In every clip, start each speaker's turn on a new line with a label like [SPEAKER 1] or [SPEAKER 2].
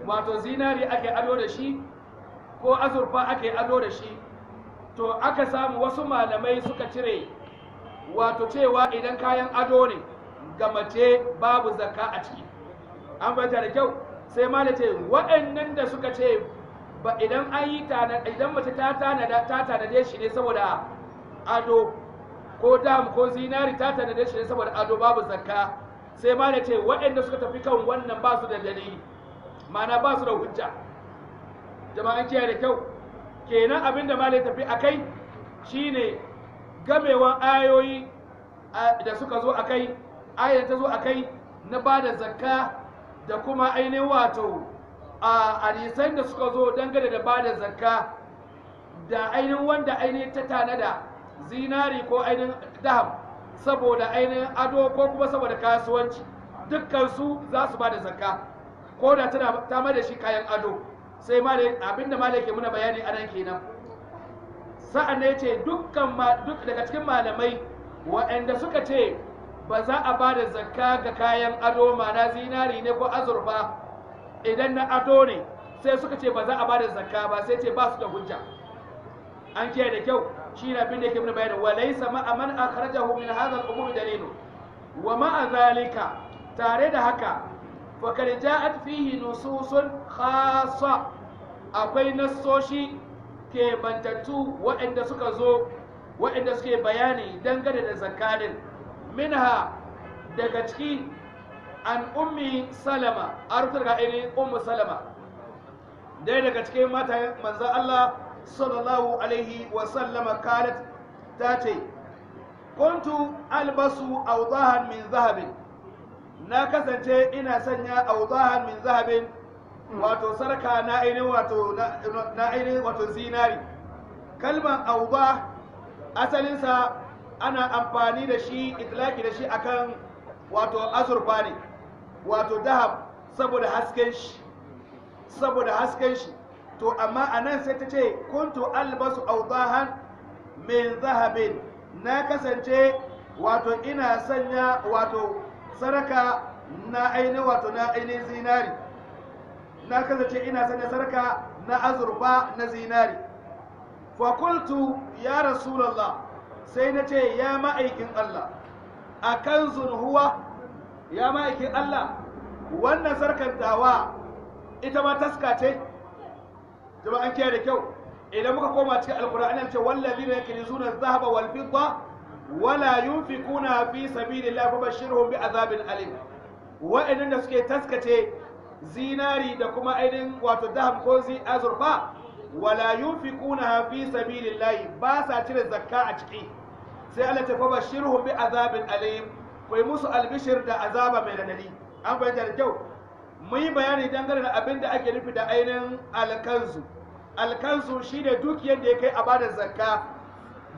[SPEAKER 1] Wato zinari ake ado da shi ko azurfa ake ado da shi. To aka samu wasu malamai suka cire wato cewa idan kayan ado ne ga mace babu zakka a ciki. An fahimta da kyau? Sai ma ce waɗannan da suka ce ba idan an yi idan mace ta tanada ta tanade shi ne saboda ado ko dam ko zinari, ta tanade shi ne saboda ado, babu zakka. Sai ma ce waɗanda suka tafi kan wannan ba su da dalili, ma'ana ba su da hujja. Jama'an, kiyaye da kyau. Kenan abin da malai tafi akai shine gamewan ayoyi da suka zo akai, ayar ta zo akai na ba da zakka, da kuma ainihin wato a hadisan da suka zo dangane da ba da zakka da ainihin wanda ainihin ta tanada zinari ko ainihin daham saboda ainihin ado ko kuma saboda kasuwanci, dukkan su za su ba da zakka ko da tana ta mai da shi kayan ado. Sai abinda malai ke muna bayani anan kenan. Sa'an ne ce dukkan duk daga cikin malamai waɗanda suka ce ba za a ba da zakka ga kayan ado, mana zinari ne ko azurfa, idan na ado ne, sai suka ce ba za a ba da zakka ba, sai ce ba su da hujja. An kiyaye da kyau? Shi ne abin da yake muna bayani: wa laysa ma'a man akhrajahu min hadha al-umum dalilu. Wa ma'a zalika, tare da haka, faqad ja'at fihi nususun khassa, akwai nassoshi kebantattu waɗanda suka zo, waɗanda suke bayani dangane da zakarin. Minha, daga ciki, an Ummi Salama, an rubuta daga ainihin Ummu Salama, daya daga cikin mata manzan Allah sallallahu alaihi wa sallama, qalat, ta ce: kuntu albasu awdahan min zahabin, na kasance ina sanya awdahan min zahabin, wato sarka na ainihin wato na ainihin wato zinari. Kalmar awdah asalinsa ana amfani da shi, itlaki da shi akan wato azurfa ne, wato dahab, saboda hasken shi, saboda hasken shi. To amma anan sai ta ce: kuntu albasu awdahan min zahabin, na kasance wato ina sanya wato sarka na ainihin wato na ainihin zinari, na kasance ina sanya sarka na azurfa na zinari. Fakultu ya Rasulallah, sai na ce: ya ma'aikin Allah, a kanzun huwa? Ya ma'aikin Allah, wannan sarkar tawa ita ma taska ce? Jama'an, kiyaye da kyau. Idan muka koma cikin Alkur'ani, an ce: wallazina yaknizuna adh-dhahaba wal fidda wala yunfikuna fi sabilillahi fabashshirhum bi azabin alim. Wa'annan da suke taskace zinari da kuma ainihin wato daham ko zi azurfa, wala yunfikuna fi sabilillahi, ba sa cire zakka a ciki, sai Allah ta: fabashshirhum bi azabin alim, kai musu albishir da azaba mai radadi. An fahimta da kyau? Mun yi bayani dangane da abin da ake nufi da ainihin alkanzu. Alkanzu shine dukiyar da ya kai a bada zakka.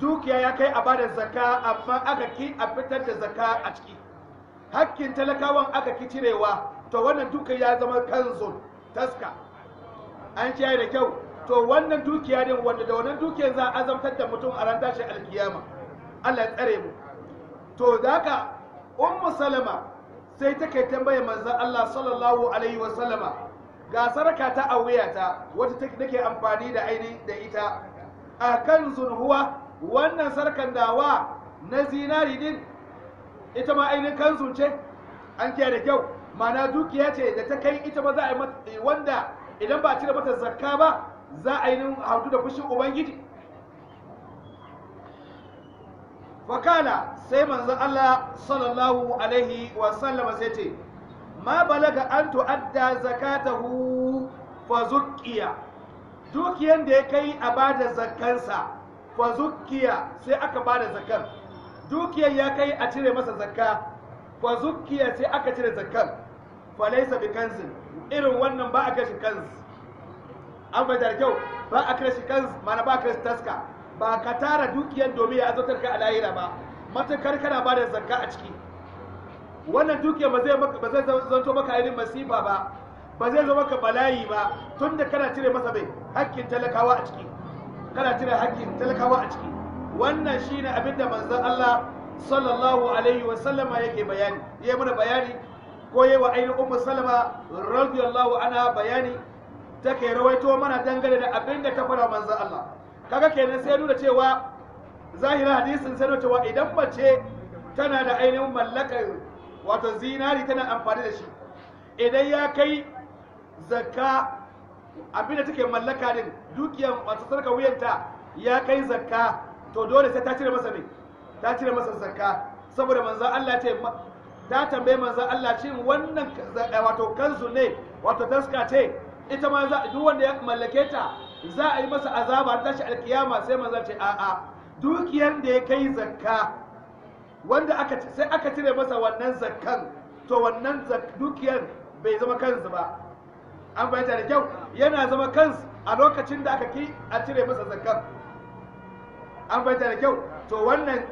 [SPEAKER 1] Dukiya ya kai a bada zakka, amma aka ki a fitar da zakka a ciki, hakkin talakawan aka ki cirewa, to wannan dukiya ya zama kanzun, taska. An kiyaye da kyau? To wannan dukiya din, wanda da wannan dukiyar za a azabtar da mutum a ran tashin alkiyama, Allah ya tsare mu. To da haka Ummu Salama sai take tambaye manzon Allah sallallahu alaihi wa sallama: ga sarka ta a wuyata wata nake amfani da aini da ita, a kanzun huwa? Wannan sarkan dawa na zinari din ita ma ainihin kanzun ce? An kiyaye da kyau? Ma'ana dukiya ce da ta kai ita ba za a yi wanda idan ba a cire mata zakka ba za a yi hautu da fushin Ubangiji. Fakala, sai manzon Allah sallallahu alaihi wa sallama sai ce: ma balaga an tu'adda zakatahu fa zukkiya, dukiyan da ya kai a bada zakkansa, fa zukkiya, sai aka bada zakkan. Dukiyan ya kai a cire masa zakka, fa zukkiya, sai aka cire zakkan, fa laysa bi kanzin, irin wannan ba a kai shi kanz. An bai da kyau? Ba a kai shi kanz, mana ba a kai shi taska. Ba ka tara dukiyan domin ya azabtar ka a lahira ba, matukar kana ba da zakka a ciki, wannan dukiya ba zai zanto maka ainihin masifa ba, ba zai zama maka bala'i ba, tunda kana cire masa bai hakkin talakawa a ciki, kana cire hakkin talakawa a ciki. Wannan shine abin da manzon Allah sallallahu alaihi wa sallama yake bayani, ya mana bayani. ko yayi wa ainihin Ummu Salama radiyallahu anha bayani, take rawaito mana dangane da abin da ta fara manzon Allah. Kaga kenan sai nuna cewa zahirin hadisin sai nuna cewa idan mace tana da ainihin mallakar wato zinari tana amfani da shi, idan ya kai zakka abin da take mallaka din dukiyar wato sarka wuyanta ya kai zakka, to dole sai ta cire masa me? Ta cire masa zakka. Saboda manzon Allah ce ta tambaye manzon Allah shin wannan wato kanzu ne, wato taska ce, ita ma za duk wanda ya mallake ta za a yi masa azaba tashi alkiyama? Sai manzon ce a'a, dukiyar da ya kai zakka wanda aka sai aka cire masa wannan zakkan, to wannan dukiyar bai zama kanzu ba. An fahimta da kyau? Yana zama kansu a lokacin da aka ki a cire masa zakkan. An fahimta da kyau? To wannan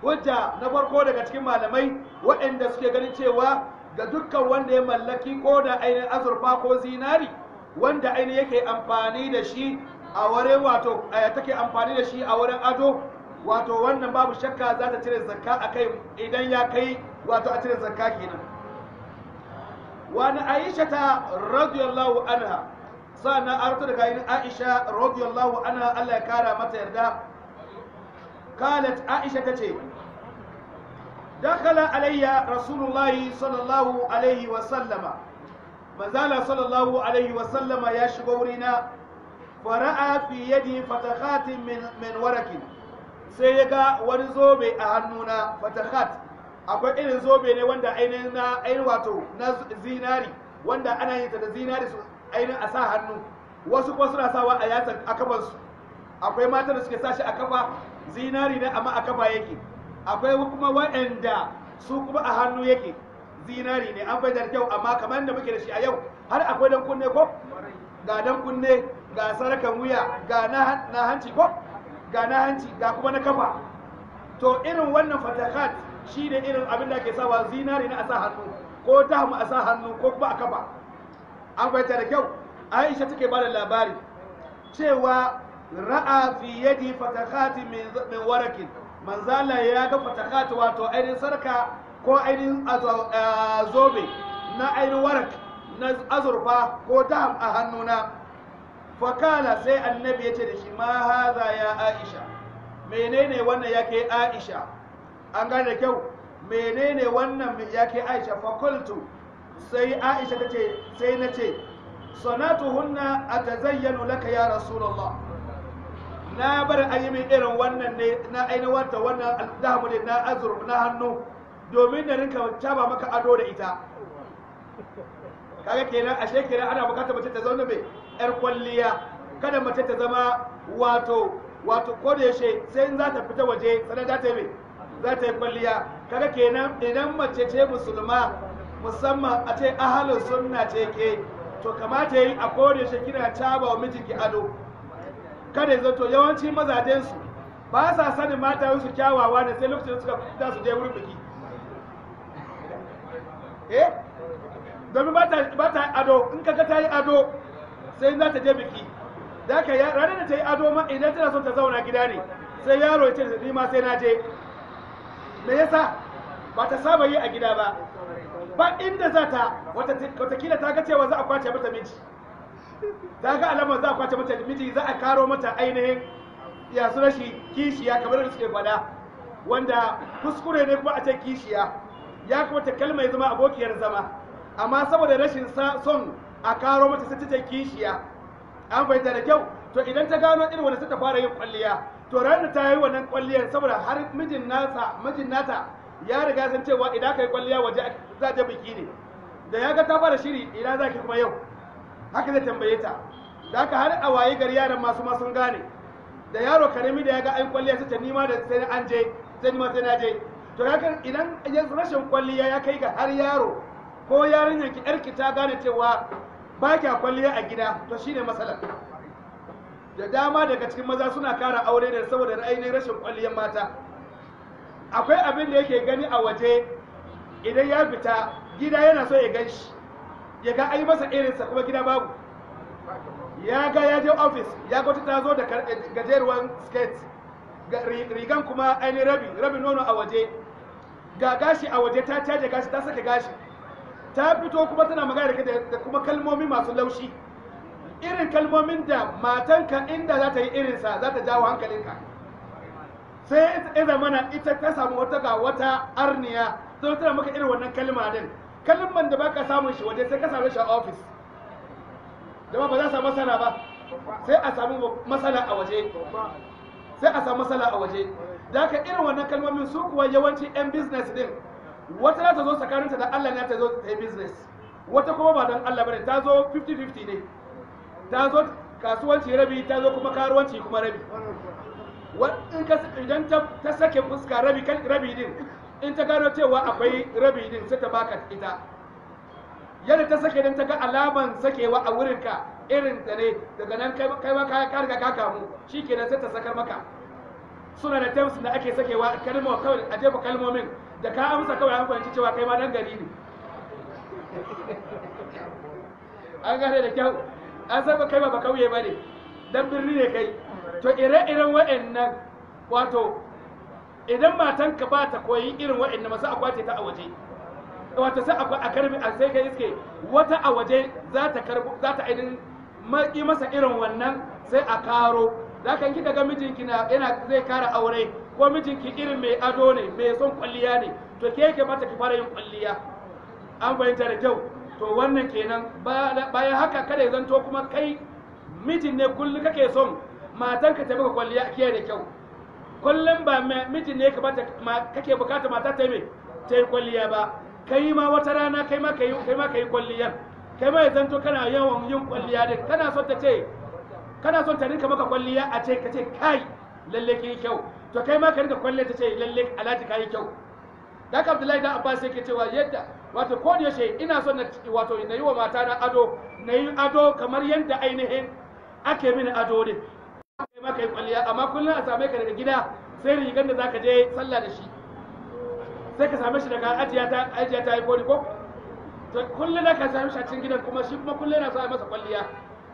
[SPEAKER 1] hujja na farko daga cikin malamai waɗanda suke ganin cewa ga dukkan wanda ya mallaki ko da ainihin azurfa ko zinari wanda ainihin yake amfani da shi a wurin wato take amfani da shi a wurin ado, wato wannan babu shakka za ta cire zakka a kai idan ya kai wato a cire zakka kenan. Wani Aisha ta radiyallahu anha, sannan an rubuta daga ainihin Aisha radiyallahu anha, Allah ya kara mata yarda. Kalat Aisha tace dakhala alayya Rasulullahi sallallahu alaihi wa sallama, manzala sallallahu alaihi wa sallama ya shigo wurina, fara'a fi yadi fatakhatin min warakin, sai ya ga wani zobe a hannuna. Fatakhat akwai irin zobe ne wanda ainihin na ainihin wato na zinari, wanda ana yin ta da zinari su ainihin a sa hannu, wasu kuma suna sawa a yatsan a kafansu. Akwai matan da suke sa shi a kafa, zinari ne amma a kafa yake. Akwai kuma waɗanda su kuma a hannu yake, zinari ne. An faidar kyau, amma kamar da muke da shi a yau har akwai dan kunne ko? Ga dan kunne, ga sarakan wuya, ga na hanci ko? Ga na hanci, ga kuma na kafa. To irin wannan fatakat shi ne irin abin da ake sawa zinari na a sa hannu ko damu a sa hannu ko kuma a kafa. An fahimta da kyau? Aisha take ba da labari cewa ra'a fi yadi fatakati min warakin, manzala ya ga fatakati wato ainihin sarka ko ainihin zobe na ainihin warak na azurfa ko daham a hannuna. Fakala sai annabi ya ce da shi ma haza ya Aisha, menene wannan yake Aisha? An gane da kyau? Menene wannan yake Aisha? Fakultu sai Aisha ta ce sai na ce sanatuhunna atazayyanu laka ya Rasulullah, na bar ayyumin irin wannan ne na ainihin wata wannan damu ne na azurfa na hannu domin na rinka caba maka ado da ita. Kaga kenan ashe kenan ana bukatar mace ta zauna mai yar kwalliya, kada mace ta zama wato wato ko da yaushe sai in za ta fita waje sannan za ta yi mai za ta yi kwalliya. Kaga kenan idan mace ce musulma musamman a ce ahalin sunna ce ke, to kamata yi a ko da yaushe kina caba wa mijinki ado. Kada ya zato yawanci mazajen su ba sa sanin mata su kyawawa ne sai lokacin da suka fita su je wurin biki. Eh, domin ba ta ado, in kaga ta yi ado sai za ta je biki. Da ka ranar da ta yi ado ma idan tana son ta zauna gida ne sai yaro ya ce ni ma sai na je. Me yasa? Ba ta saba yi a gida ba. Ba inda za ta, watakila ta ga cewa za a kwace mata miji. Ta ga alamar za a kwace mata miji, za a karo mata ainihin ya su rashi kishiya kamar da suke faɗa, wanda kuskure ne kuma a ce kishiya. Ya kamata kalma ya zama abokiyar zama, amma saboda rashin son a karo mata sai ta ce kishiya. An fahimta da kyau? To idan ta gano irin wanda suka fara yin kwalliya, to ranar ta yi wannan kwalliyar saboda har mijin nata ya riga san cewa idan ka yi kwalliya waje za ta biki ne. Da ya ga ta fara shiri, ina za ki kuma yau? Haka zai tambaye ta. Da haka har a waye gari yaran masu ma sun gane. Da yaro karami da ya ga an kwalliya sai ta nima da sai an je, sai nima sai na je. To haka idan rashin kwalliya ya kai ga har yaro ko yarinyar ki yarki ta gane cewa ba kya kwalliya a gida, to shine matsalar. Da dama daga cikin maza suna kara aure ne saboda ainihin rashin kwalliyar mata. Akwai abin da yake gani a waje idan ya fita gida yana so ya gan shi, ya ga ai masa irinsa kuma gida babu. Ya ga ya je ofis ya ga wata ta zo da gajeruwan skirt, rigan kuma ainihin rabi nono a waje, ga gashi a waje, ta caje gashi, ta saka gashi. Ta fito kuma tana magana da kai da kuma kalmomi masu laushi, irin kalmomin da matanka inda za ta yi irinsa za ta jawo hankalinka. Sai ya zamana ita ta samu wata ga wata arniya sai tana maka irin wannan kalma din, kalman da baka samun shi waje sai ka same shi a office. Jama'a ba za a samu matsala ba, sai a samu matsala a waje, sai a samu matsala a waje. Da haka irin wannan kalmomin su kuwa yawanci yan business din, wata za ta zo tsakaninta da Allah ne ta zo ta yi business, wata kuma ba don Allah bane, ta zo 50-50 ne, ta zo kasuwanci rabi, ta zo kuma karuwanci kuma rabi. Idan ta sake fuska rabi rabi din, in ta gano cewa akwai rabi din sai ta baka ita. Yadda ta sake dan ta ga alaman sakewa a wurinka irin ta ne, daga nan kai ma ka riga ka kamu, shikenan sai ta sakar maka. Suna da terms da ake sakewa kalma kawai, a jefa kalmomin da ka amsa kawai an fahimci cewa kai ma dan gari ne. An gane da kyau, an san kai ba kauye ba ne, dan birni ne kai. To ire-iren wa'annan, wato idan matanka ba ta koyi irin wa'annan masu akwace ta a waje, wato sai a karbi a sai kai iske wata a waje za ta karbo, za ta ainihin maki masa irin wannan sai a karo. Za ka kika ga mijinki na yana zai kara aure, ko mijinki irin mai ado ne, mai son kwalliya ne, to ke yake mata ki fara yin kwalliya. An fahimta da kyau? To wannan kenan. Bayan haka kada ya zanto kuma kai mijin ne kullum kake son matanka ta maka kwalliya, kiyaye da kyau. Kullum ba mijin ne kamata kake bukata mata ta yi ta yi kwalliya ba, kai ma wata rana kai ma kai kai ma kai kwalliyan, kai ma ya zanto kana yawan yin kwalliya din. Kana son ta ce, kana son ta rinka maka kwalliya, a ce ka ce kai lalle ki kyau, to kai ma ka rinka kwalliya ta ce lalle alhaji kai kyau. Da haka Abdullahi dan Abbas yake cewa yadda wato ko da yaushe ina son na wato na yi wa mata na ado, na yi ado kamar yadda ainihin ake mini ado ne. Kai ma kai kwalliya, amma kullum a same ka daga gida sai rigar da zaka je sallah da shi, sai ka same shi daga ajiya ta ajiya ta yi kori ko, to kullum ka same shi a cikin gidan, kuma shi kuma kullum yana so a masa kwalliya,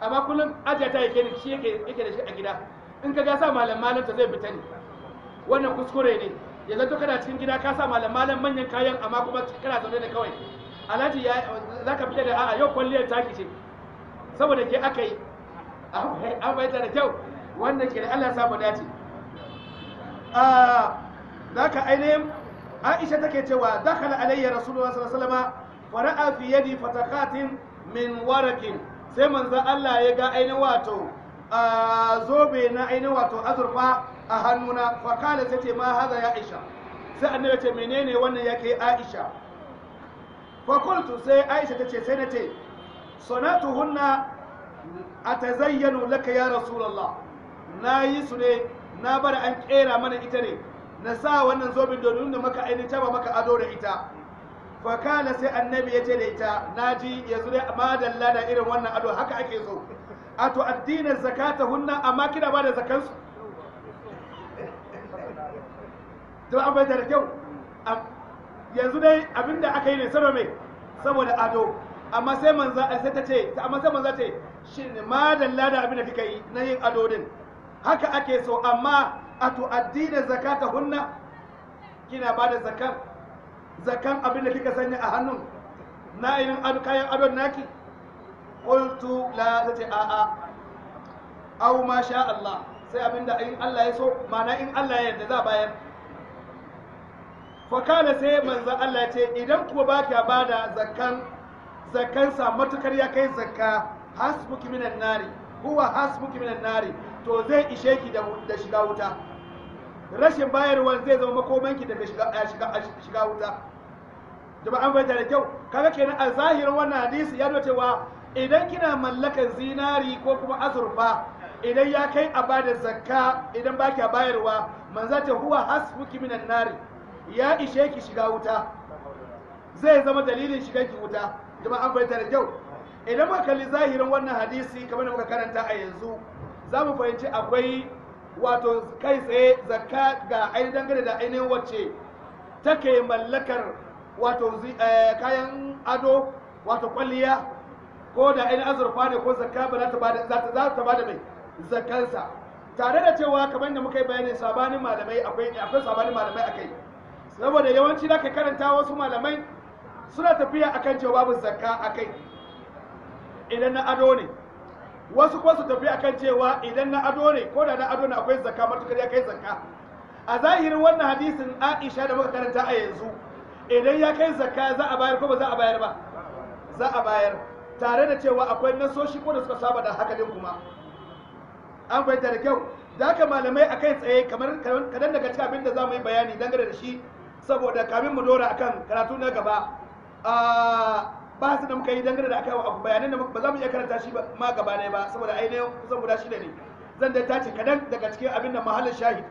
[SPEAKER 1] amma kullum ajiya ta yake shi yake da shi a gida. In ka ga sa malam malam ta zai fita ne, wannan kuskure ne. Ya zanto kana cikin gida ka sa malam malam manyan kayan, amma kuma kana zaune ne kawai. Alhaji ya zaka fita da a'a yau kwalliyar taki ce saboda ke aka yi. An bayyana da kyau wannan ke da Allah ya samu dace. Zaka ainihin Aisha take cewa dakhala alayya Rasulullah sallallahu alaihi wasallam fa ra'a fi yadi fatakatin min warakin. Sai manzo Allah ya ga ainihin wato zobe na ainihin wato azurfa a hannuna. Fa kala sai ce ma haza ya Aisha, sai annabi ce menene wannan yake Aisha? Fa qultu, sai Aisha tace sai nace sanatuhunna atazayyanu laka ya Rasulullah, nayi su ne na bar an kera mana ita ne na sa wannan zobin domin da maka ainihin taba maka ado da ita. Fa kala sai annabi ya ce da ita naji yanzu dai madalla da irin wannan ado haka ake so. A to addinin zakata hunna, amma kina ba da zakansu. To an bai da kyau yanzu dai abinda aka yi ne saboda mai saboda ado, amma sai manzo sai ta ce, amma sai manzo ce shin madalla da abinda kika yi na yin ado din haka ake so, amma a to addinin zakata hunna, kina ba da zakan abinda kika sanya a hannun na irin ado kayan adon naki. Qultu la, tace a a aw ma sha Allah, sai abinda in Allah ya so, mana in Allah ya yarda za bayar. Fa kana sai manzo Allah ya ce idan kuwa ba ka bada zakan sa matukar ya kai zakka, hasbuki minan nari, huwa hasbuki minan nari, to zai ishe ki da shiga wuta. Rashin bayarwan zai zama makomanki daga shiga wuta. Jama'a an bayyana da kyau. Kaga kenan a zahirin wannan hadisi ya nuna cewa idan kina mallakan zinari ko kuma azurfa, idan ya kai a bada zakka, idan ba kya bayarwa, manzo ce huwa hasbuki minan nari, ya ishe ki shiga wuta, zai zama dalilin shigan ki wuta. Jama'a an bayyana da kyau. Idan muka kalli zahirin wannan hadisi kamar da muka karanta a yanzu, za mu fahimci akwai wato kai tsaye zakka ga ainihin dangane da ainihin wacce take mallakar wato kayan ado wato kwalliya, ko da ainihin azurfa ne ko zakka ba za ta bada, za ta bada mai zakkansa. Tare da cewa kamar da muka yi bayani sabanin malamai akwai sabanin malamai akai, saboda yawanci da ka karanta wasu malamai suna tafiya akan cewa babu zakka akai idan na ado ne. Wasu kuma su tafi akan cewa idan na ado ne, ko da na ado ne akwai zakka, matukar ya kai zakka. A zahirin wannan hadisin Aisha da muka karanta a yanzu, idan ya kai zakka za a bayar ko ba za a bayar ba? Za a bayar, tare da cewa akwai nasoshi ko da suka saba da haka din kuma. An fahimta da kyau. Da haka malamai akai tsaye kamar kadan daga cikin abin da za mu yi bayani dangane da shi, saboda kamin mu dora akan karatu na gaba, ba su da muka yi dangane da aka bayanan da ba za mu iya karanta shi ma gaba ne ba, saboda ainihin kusan guda 6 ne. Zan dai tace kadan daga cikin abin da mahallin shahid,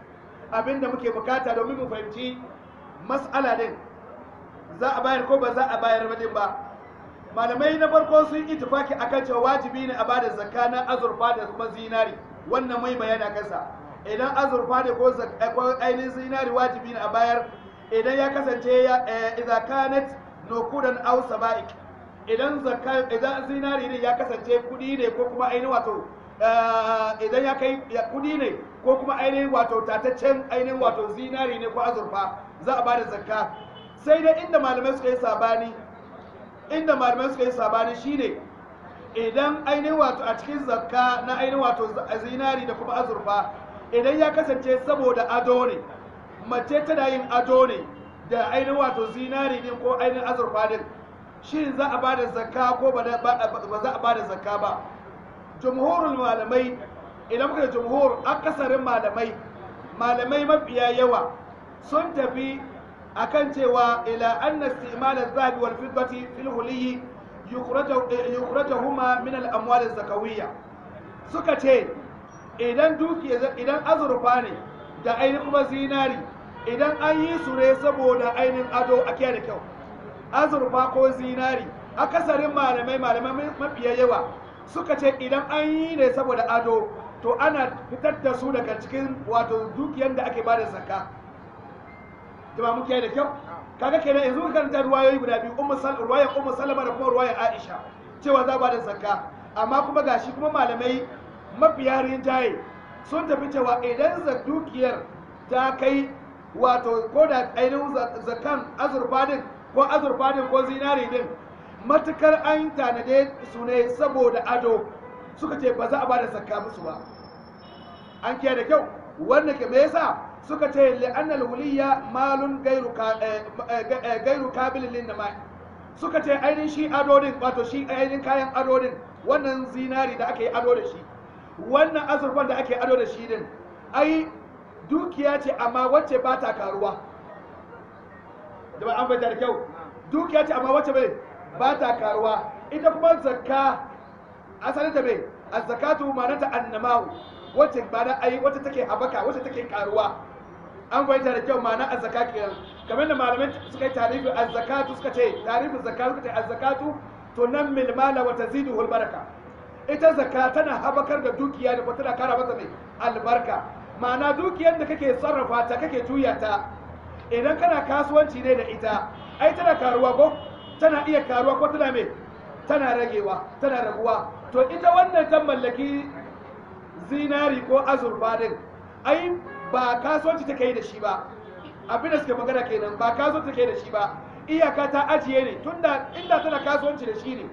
[SPEAKER 1] abin da muke bukata domin mu fahimci mas'ala din, za a bayar ko ba za a bayar ba din ba. Malamai na farko sun yi ittifaki akan cewa wajibi ne a bada zakka na azurfa da kuma zinari. Wannan mai bayani kansa. Idan azurfa ne ko ainihin zinari wajibi ne a bayar, idan ya kasance idza kanat nukudan aw sabaik, idan zakka idan zinari ne ya kasance kudi ne ko kuma ainihin wato idan ya kai kudi ne ko kuma ainihin wato tataccen ainihin wato zinari ne ko azurfa, za a bada zakka. Sai dai inda malamai suka yi sabani, inda malamai suka yi sabani shine idan ainihin wato a cikin zakka na ainihin wato zinari da kuma azurfa, idan ya kasance saboda ado ne, mace tana yin ado ne da ainihin wato zinari din ko ainihin azurfa din, shin za a bada zakka ko ba za a bada zakka ba? Jumhurul malamai, idan muka da jumhur, akasarin malamai, malamai mafiya yawa sun tafi akan cewa ila anna istimal az-zahabi wal fiddati fil huliyyi yukhrajahuma min al-amwal az-zakawiyya. Suka ce idan dukiya, idan azurfa ne da ainihin kuma zinari, idan an yi su ne saboda ainihin ado, a kiyaye da kyau, azurfa ko zinari, akasarin malamai mafiya yawa suka ce idan an yi ne saboda ado, to ana fitar da su daga cikin wato dukiyar da ake bada zakka. Jama'a mun kiyaye da kyau. Kaga kenan yanzu ka karanta ruwayoyi guda biyu, ruwayar Ummu Salama da kuma ruwayar Aisha, cewa za ba da zakka. Amma kuma gashi kuma malamai mafiya rinjaye sun tafi cewa idan dukiyar ta kai wato ko da ainihin zakkan azurfa din ko azurfa din ko zinari din, matukar an tanade su ne saboda ado, suka ce ba za a ba da zakka musu ba. An kiyaye da kyau. Wannan ke me yasa suka ce li'annal wuliyya malun gairu kabilin lin nama'i. Suka ce ainihin shi ado din, wato shi ainihin kayan ado din, wannan zinari da aka yi ado da shi, wannan azurfan da ake ado da shi din, ai dukiya ce amma wacce ba ta karuwa. Da ba an fahimta da kyau. Dukiya ce amma wacce bai ba ta karuwa. Ita kuma zakka asalin ta bai az-zakatu ma'anata annama'u, wacce ba da ai wacce take habaka, wacce take karuwa. An fahimta da kyau ma'ana az-zakka kenan. Kamar da malamai suka yi tarifi az-zakatu, suka ce tarifin zakka, suka ce az-zakatu tunammil mala wa taziduhu al-baraka. Ita zakka tana habakar da dukiya da kuma tana kara masa mai albarka. Ma'ana dukiyar da kake sarrafa ta, kake juya ta, idan kana kasuwanci ne da ita, ai tana karuwa ko tana iya karuwa ko tana mai tana ragewa, tana raguwa. To ita wannan ta mallaki zinari ko azurfa din, ai ba kasuwanci take yi da shi ba. Abin da suke magana kenan, ba kasuwanci take yi da shi ba, iyaka ta ajiye ne. Tunda inda tana kasuwanci da shi ne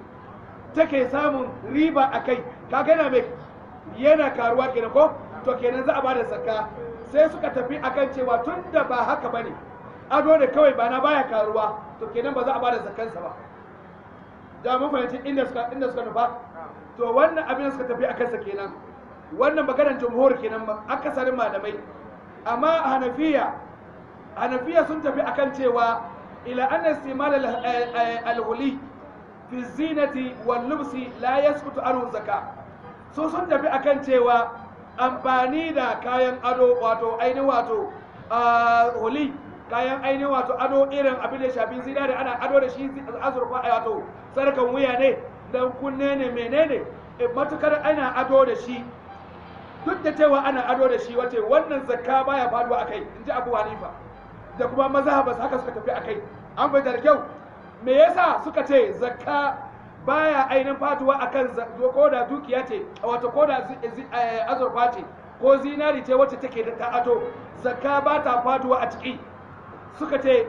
[SPEAKER 1] take samun riba a kai, kaga yana mai yana karuwa kenan ko? To kenan za a bada zakka. Sai suka tafi akan cewa tunda ba haka bane, ado da kawai ba na baya karuwa, to kenan ba za a bada zakkansa ba. Da mun fahimci inda suka nufa. To wannan abin da suka tafi akan sa kenan. Wannan maganar jumhur kenan, akasarin malamai. Amma Hanafiya sun tafi akan cewa ila anna istimal al-huli fi zinati wal lubsi la yasqutu anhu zakka. So sun tafi akan cewa amfani da kayan ado, wato ainihin wato huli, kayan ainihin wato ado irin abin da shafi zinari, ana ado da shi azurfa, wato sarkan wuya ne, dan kunne ne, menene, matukar ana ado da shi, duk da cewa ana ado da shi, wace wannan zakka baya faduwa akai, in ji Abu Hanifa da kuma mazhabas haka suka tafi akai. An fahimta da kyau. Me yasa suka ce zakka baya ainihin faduwa akan ko da dukiya ce, wato ko da azurfa ce ko zinari ce wacce take da ta'ato, zakka ba ta faduwa a ciki? Suka ce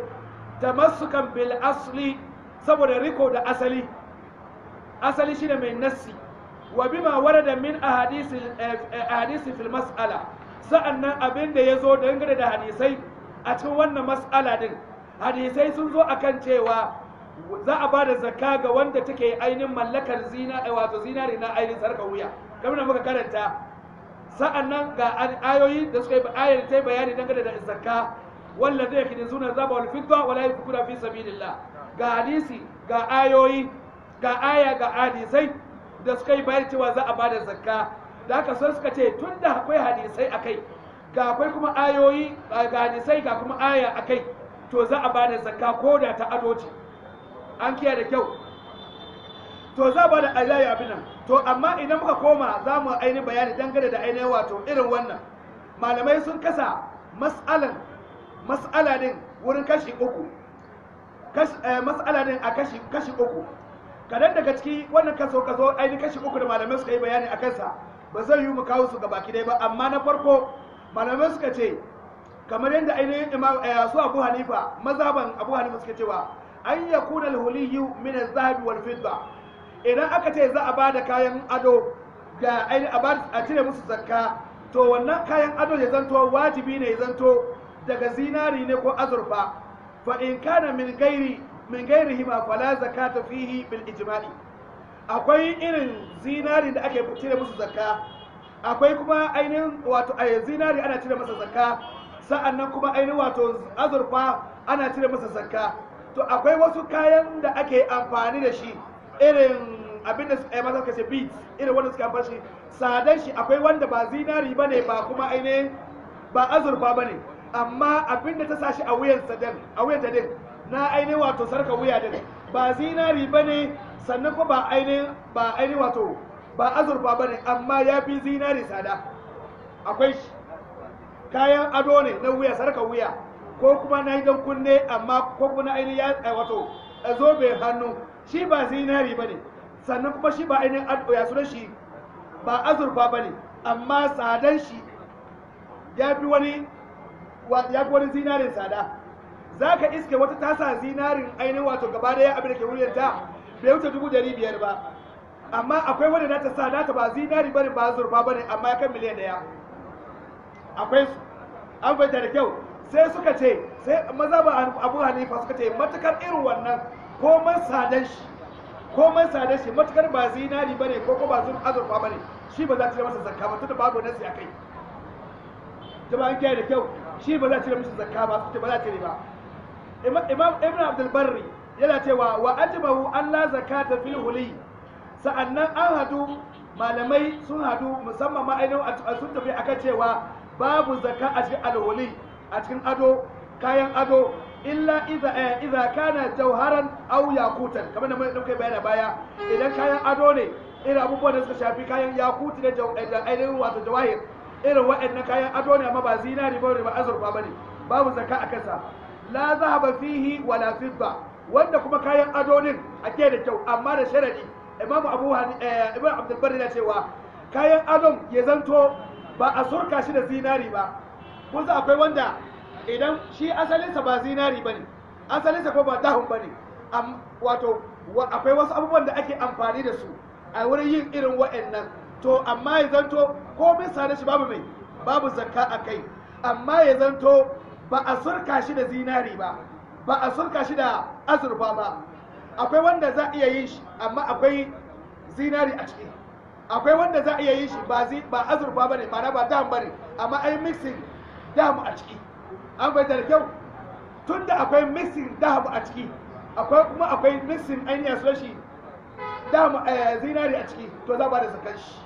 [SPEAKER 1] tamassukan bil asli, Saboda riko da asali, asali shine mai nassi. Wa bima warada min ahadisi fil mas'ala, sa'annan abin da ya zo dangane da hadisai a cikin wannan mas'ala din, hadisai sun zo akan cewa za a bada zakka ga wanda take ainihin mallakar zina, wato zinari na ainihin sarkar wuya, kamar da muka karanta. Sa'annan ga ayoyi da suka yi ayar ta bayani dangane da zakka, wallazi yaknizuna zaba wal fidda wala yunfiquna fi sabilillah. Ga hadisi, ga ayoyi, ga aya, ga hadisai da suka yi bayani cewa za a bada zakka. Da haka sai suka ce tunda akwai hadisai akai, ga akwai kuma ayoyi, ga hadisai, ga kuma aya akai, to za a bada zakka ko da ta ado ce. An kiyaye da kyau. To za a bada alayi abin nan. To amma idan muka koma za mu ainihin bayani dangane da ainihin wato irin wannan. Malamai sun kasa mas'alan mas'ala din wurin kashi uku. Mas'ala din a kashi uku. Kadan daga ciki wannan kaso ainihin kashi uku da malamai suka yi bayani a kansa, ba zai yi mu kawo su gabaki ɗaya ba. Amma na farko malamai suka ce kamar yadda ainihin imam su Abu Hanifa, mazhaban Abu Hanifa suka cewa an yakuna al-huliyyu min az-zahabi wal fidda. Idan aka ce za a bada kayan ado ga ainihin a cire musu zakka, to wannan kayan ado ya zanto wajibi ne ya zanto daga zinari ne ko azurfa. Fa in kana min gairi min gairihima fala zakata fihi bil ijma'i. Akwai irin zinari da ake cire musu zakka, akwai kuma ainihin wato a zinari ana cire masa zakka, sa'annan kuma ainihin wato azurfa ana cire masa zakka. To akwai wasu kayan da ake amfani da shi irin abin da suka maza suka ce beads, irin wanda suka amfani shi sadan shi, akwai wanda ba zinari bane ba kuma ainihin ba azurfa bane, amma abin da ta sa shi a wuyan sa a wuyan ta din na ainihin wato sarka wuya din ba zinari bane, sannan kuma ba ainihin wato ba azurfa bane, amma ya fi zinari tsada. Akwai shi kayan ado ne na wuya, sarka wuya, ko kuma na dan kunne, amma ko kuma na ainihin ya wato zobe hannu, shi ba zinari bane, sannan kuma shi ba ainihin ya sunan shi ba azurfa bane, amma tsadan shi ya fi wani zinarin tsada. Za ka iske wata tasa zinarin ainihin wato gaba daya abin da ke wuyanta bai wuce 500,000 ba, amma akwai wanda za ta sa nata ba zinari bane ba azurfa bane, amma ya kan miliyan 1. Akwai su. An fahimta da kyau. Sai suka ce, sai maza ba Abu Hanifa suka ce matukar irin wannan komai sadan shi matukar ba zinari bane ko ko ba azurfa bane, shi ba za ta cire masa zakka ba tunda babu nasi akai. Jama'an kiyaye da kyau, shi ba za ta cire masa zakka ba, suka ce ba za ta cire ba. Imam Ibn Abdul Barri yana cewa wa ajmahu an la zakata fil huli. Sa'annan an hadu, malamai sun hadu musamman ma ainihin sun tafi akan cewa babu zakka a cikin alhuli, a cikin ado, kayan ado, illa idza kana jawharan aw yakutan, kamar da muka bayana baya. Idan kayan ado ne irin abubuwan da suka shafi kayan yakuti da ainihin wato jawahir, irin waɗannan kayan ado ne amma ba zinari ba ne ba azurfa ba ne, babu zakka a kansa. La zahaba fihi wala fidda, wanda kuma kayan ado din ake da kyau amma da sharadi. Imam Abu Ibn Abdul Barri na cewa kayan adon ya zanto ba a surka shi da zinari ba. Kun san akwai wanda idan shi asalinsa ba zinari bane, asalinsa ko ba dahun bane, wato akwai wasu abubuwan da ake amfani da su a wurin yin irin wa'annan, to amma ya zanto komai sare shi babu mai babu zakka a kai, amma ya zanto ba a surka shi da zinari ba, ba a surka shi da azurfa ba. Akwai wanda za a iya yin shi amma akwai zinari a ciki, akwai wanda za a iya yin shi ba azurfa bane, ma'ana ba dam bane, amma ai mixing dam a ciki. An fahimta da kyau? Tunda akwai mixing dam a ciki, akwai kuma akwai mixing ainihin sunan shi dam zinari a ciki, to za ba da zakan shi.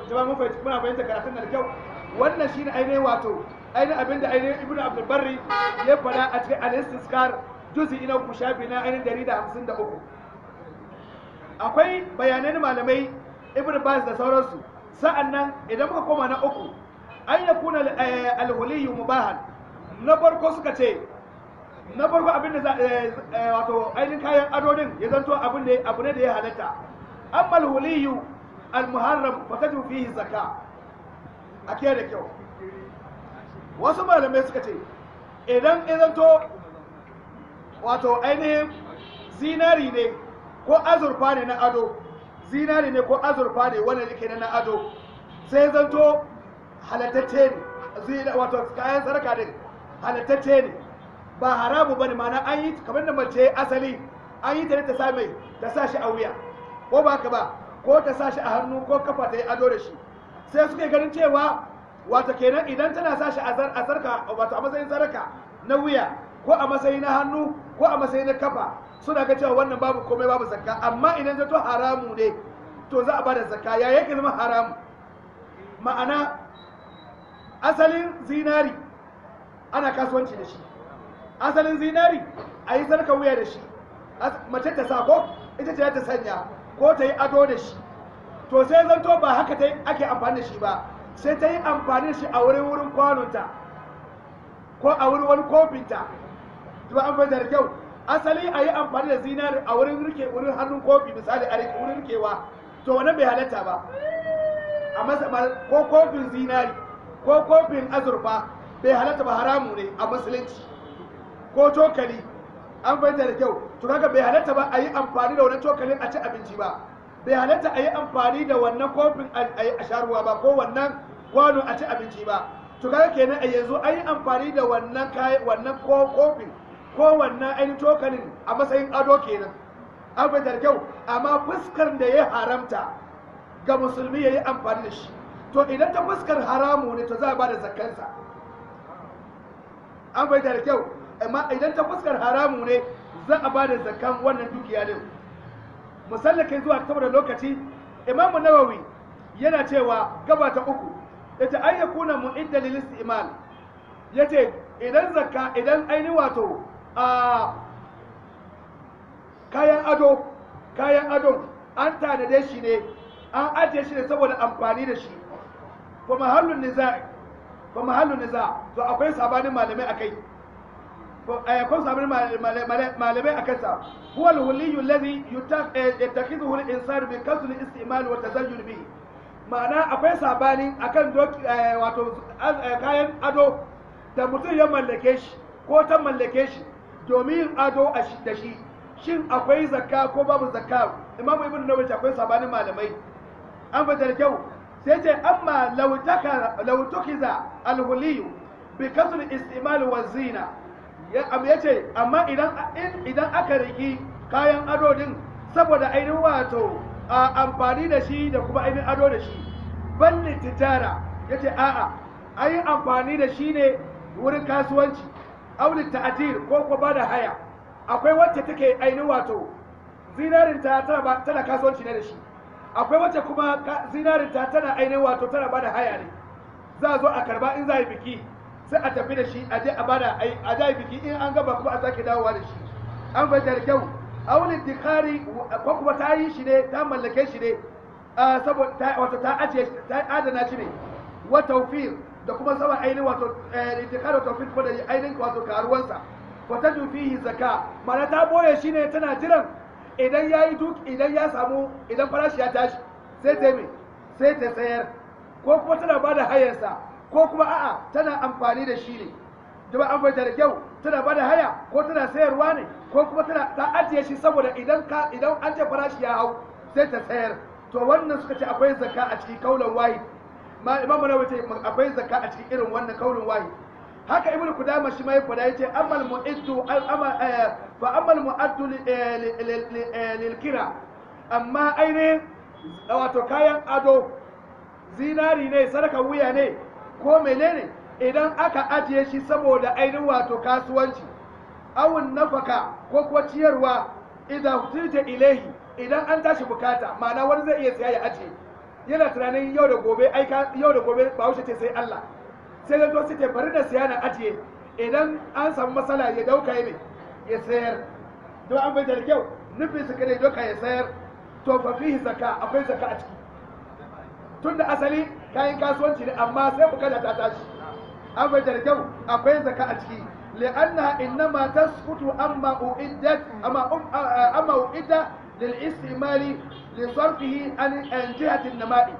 [SPEAKER 1] Jama'a mun fahimci, muna fahimta karatun da kyau. Wannan shine ainihin wato ainihin abinda ainihin Ibn Abdul Barri ya faɗa a cikin Al-Istiskar juz'i na 3 shafi na ainihin 153. Akwai bayanan malamai Ibn Baz da sauransu. Sa'annan idan muka koma na uku, an yakuna al-huliyyu mubahan. Na farko suka ce, na farko abin da wato ainihin kayan ado din ya zanto abin da abu ne da ya halatta. Amma al-huliyyu al-muharram fa tajibu fihi zakka. A kiyaye da kyau. Wasu malamai suka ce idan ya zanto wato ainihin zinari ne ko azurfa ne na ado, zinari ne ko azurfa ne wanda yake na ado, sai zanto halattacce ne, wato kayan sarka din halattacce ne, ba haramu bane. Ma'ana an yi kamar da mace asali an yi ta ne ta sa mai, ta sa shi a wuya, ko ba ka ba, ko ta sa shi a hannu ko kafa ta yi ado da shi. Sai suke ganin cewa wato kenan idan tana sa shi a sarka, wato a matsayin sarka na wuya ko a matsayin na hannu ko a matsayin na kafa, suna ga cewa wannan babu komai, babu zakka. Amma idan zato haramu ne to za a bada zakka. Ya yake zama haramu? Ma'ana asalin zinari ana kasuwanci da shi, asalin zinari a yi sarka wuya da shi, mace ta sa ko ita ce ta sanya ko ta yi ado da shi. To sai zanto ba haka ta ake amfani da shi ba, sai ta yi amfani da shi a wurin kwanonta ko a wurin wani kofinta. Ba an fahimta da kyau? Asali a yi amfani da zinari a wurin rike wurin hannun kofi misali, a rike wurin rikewa, to wannan bai halatta ba. A masa ko kofin zinari ko kofin azurfa bai halatta ba, haramu ne a musulunci, ko cokali. An fahimta da kyau? To kaga bai halatta ba a yi amfani da wannan cokalin a ci abinci ba, bai halatta a yi amfani da wannan kofin a sha ruwa ba, ko wannan kwano a ci abinci ba. To kaga kenan a yanzu an yi amfani da wannan kayan, wannan kofin ko wannan ainihin cokalin a matsayin ado kenan. An fahimta da kyau? Amma fuskar da ya haramta ga musulmi ya yi amfani da shi, to idan ta fuskar haramu ne to za a ba da zakkansa. An fahimta da kyau? Amma idan ta fuskar haramu ne za a ba da zakkan wannan dukiya din. Musallake zuwa saboda lokaci, Imamu Nawawi yana cewa gaba ta uku yace an yakuna mu'idda lil istimal, yace idan zakka, idan ainihin wato a kayan ado, kayan ado an tanade shi ne, an ajiye shi ne saboda amfani da shi, fa mahallun niza, fa mahallun niza, to akwai sabanin malamai akai, akwai sabanin malamai akan sa. Huwa al-huliyyu alladhi yattakhidhuhu al-insanu bi kasr al-istimal wa tazayyun bihi. Ma'ana akwai sabani akan wato kayan ado da mutum ya mallake shi ko ta mallake shi domin ado da shi, shin akwai zakka ko babu zakka? Imamu Ibn Nawawi akwai sabanin malamai. An fata da kyau? Sai ce amma law tukiza al-huliyu bi kasr istimal wa zina, ya ce amma idan aka riki kayan ado din saboda ainihin wato amfani da shi da kuma ainihin ado da shi, balli tijara, ya ce a'a, an yi amfani da shi ne wurin kasuwanci, auli ta'ajir ko kuma ba da haya. Akwai wacce take ainihin wato zinarinta tana kasuwanci ne da shi, akwai wacce kuma zinarinta tana ainihin wato tana ba da haya ne, za a zo a karba in za a yi biki sai a tafi da shi a je a bada a je biki, in an gaba kuma a sake dawowa da shi. An fahimta da kyau? Aulin dikari ko kuma ta yi shi ne, ta mallake shi ne saboda wato ta ajiye, ta adana shi ne, wa tawfir da kuma sama ainihin wato dikari wa tawfir kuma da ainihin wato karuwansa, wa taju fihi zakka. Ma'ana ta boye shi ne tana jiran idan ya yi duk, idan ya samu, idan farashi ya tashi sai ta yi sai ta sayar, ko kuma tana bada hayarsa, ko kuma a'a tana amfani da shi ne. Jama'a an fahimta da kyau? Tana bada haya ko tana sayarwa ne, ko kuma tana ta ajiye shi saboda idan ka idan an ce farashi ya hau sai ta sayar. To wannan suka ce akwai zakka a cikin kaulan wahid. Ma Imamu Nawawi ce akwai zakka a cikin irin wannan kaulin wahid. Haka Ibnu Kudama shi ma ya fada, yace amal mu'iddu ama fa amal mu'addu lil kira, amma ainihin wato kayan ado, zinari ne, sarka wuya ne ko menene, idan aka ajiye shi saboda ainihin wato kasuwanci, awun nafaka ko kuwa ciyarwa, idan hutija ilaihi, idan an tashi bukata, ma'ana wani zai iya siya ya ajiye, yana tunanin yau da gobe, aika yau da gobe Bahaushe ce sai Allah, sai ga to sai bari na siya na ajiye, idan an samu matsala ya dauka ya ya sayar. Don an bai da kyau, nufin su kada ya dauka ya sayar, to fa fihi zakka, akwai zakka a ciki, tunda asali kayan kasuwanci ne, amma sai bukata ta tashi. An bai da kyau? Akwai zakka a ciki, li'anna innama tasqutu amma uiddat amma uidda lil istimali li sarfihi an jihati an-nama'i.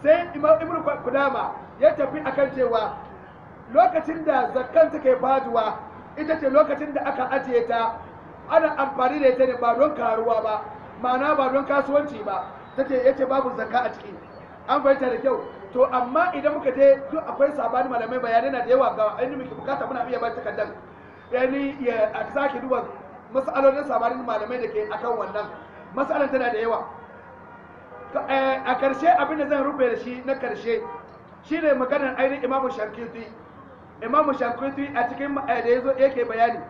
[SPEAKER 1] Sai Imam Ibn Kudama ya tafi akan cewa lokacin da zakkan take faduwa ita ce lokacin da aka ajiye ta ana amfani da ita ne ba don karuwa ba, ma'ana ba don kasuwanci ba, tace yace babu zakka a ciki. An fahimta da kyau. To amma idan muka je duk akwai sabani malamai, bayanai na da yawa ga ainihin muke bukata, muna iya bayar takardar yani ya a sake duba mas'alolin sabanin malamai da ke akan wannan mas'alan, tana da yawa. A karshe abin da zan rufe da shi na karshe shine maganar ainihin Imamu Shankiti. Imamu Shankiti a cikin da yazo yake bayani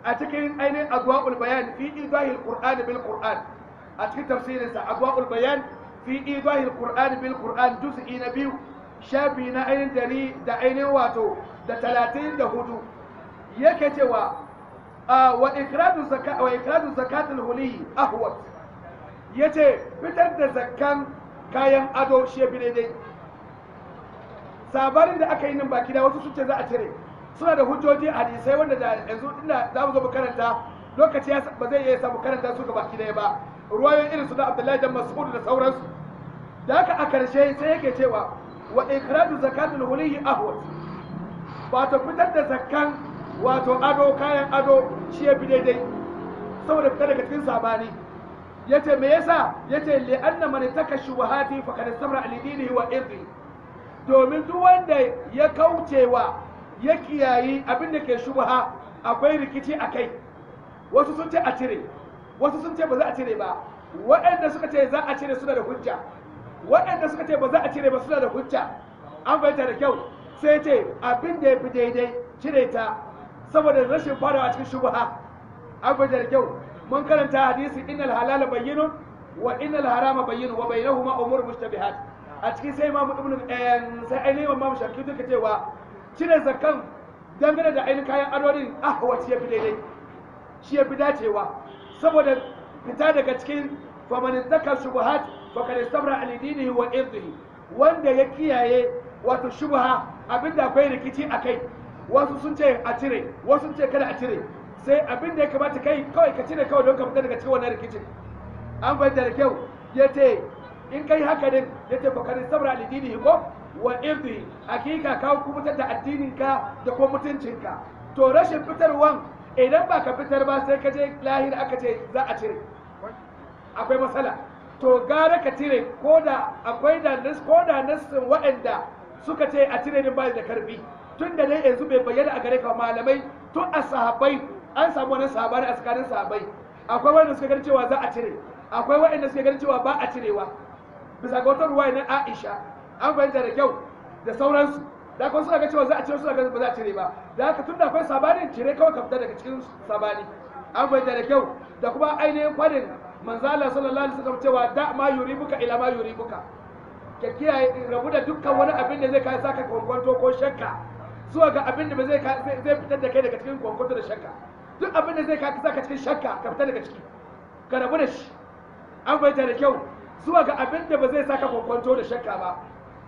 [SPEAKER 1] a cikin ainihin Adwa'ul Bayan fi Idahil Qur'an bil Qur'an, a cikin tafsirinsa Adwa'ul Bayan fi Idahil Qur'an bil Qur'an, juz'i na 2, shafi na ainihin dari da ainihin wato da 34, yake cewa wa ikradu zakatul huliyi ahwat. Yace fitar da zakkan kayan ado shi ya fi daidai. Sabanin da aka yi nan baki da wasu sun ce za a cire, suna da hujjoji, hadisai wanda da yanzu ina za mu zo mu karanta, lokaci ba zai iya samu karanta su ga baki daya ba, ruwayoyin irin su na Abdullahi dan Mas'ud da sauransu. Da haka a karshe sai yake cewa wa ikhraju zakatul huliyyi ahwat, wato fitar da zakkan wato ado, kayan ado, shi ya fi daidai saboda fitar daga cikin sabani. Yace me yasa? Yace li anna man taka shubuhati faqad istamra li dinihi wa irdi, domin duk wanda ya kaucewa ya kiyayi abin da ke shubha, akwai rikici a kai, wasu sun ce a cire, wasu sun ce ba za a cire ba. Waɗanda suka ce za a cire suna da hujja, waɗanda suka ce ba za a cire ba suna da hujja. An fahimta da kyau. Sai ce abin da ya fi daidai cire ta saboda rashin farawa cikin shubha. An fahimta da kyau. Mun karanta hadisi innal halala bayyinun wa innal harama bayyinun wa bainahuma umur mushtabihat. A cikin sai Imamu Ibnu, sai ainihin Imamu Shafi duka cewa cire zakan dangane da ainihin kayan adodin ahwaci ya fi daidai, shi ya fi dacewa saboda fita daga cikin faman ittaka shubuhat faqad istabra li dinihi wa irdihi. Wanda ya kiyaye wato shubha, abinda akwai rikici a kai, wasu sun ce a cire, wasu sun ce kada a cire, sai abinda ya kamata kai kawai ka cire kawai don ka fita daga cikin wannan rikicin. An fahimta da kyau. Ya ce in kai haka din, ya ce faqad istabra li dinihi ko wa irdihi, hakika ka kubutar da addininka da kuma mutuncinka. To rashin fitarwan, idan ba ka fitar ba sai ka je lahira aka ce za a cire, akwai matsala. To gara ka cire ko da akwai da nas, ko da nassin waɗanda suka ce a cire din ba da karfi, tun da dai yanzu bai bayyana a gare ka. Malamai tun a sahabbai an samu wani sahabani a tsakanin sahabbai, akwai wanda suka gani cewa za a cire, akwai waɗanda suka gani cewa ba a cirewa bisa ga wata ruwaya na Aisha. An fahimta da kyau, da sauransu. Da kuma suna ga cewa za a cire, suna ga ba za a cire ba. Da haka tun da akwai sabanin, cire kawai ka fita daga cikin sabani. An fahimta da kyau. Da kuma ainihin fadin Manzo Allah sallallahu alaihi wasallam cewa da ma yuribuka ila ma yuribuka, ka kiyaye rabu da dukkan wani abin da zai kai saka kwankwanto ko shakka zuwa ga abin da zai zai fitar da kai daga cikin kwankwanto da shakka. Duk abin da zai kai saka cikin shakka, ka fita daga ciki, ka rabu da shi. An fahimta da kyau. Zuwa ga abin da ba zai saka kwankwanto da shakka ba.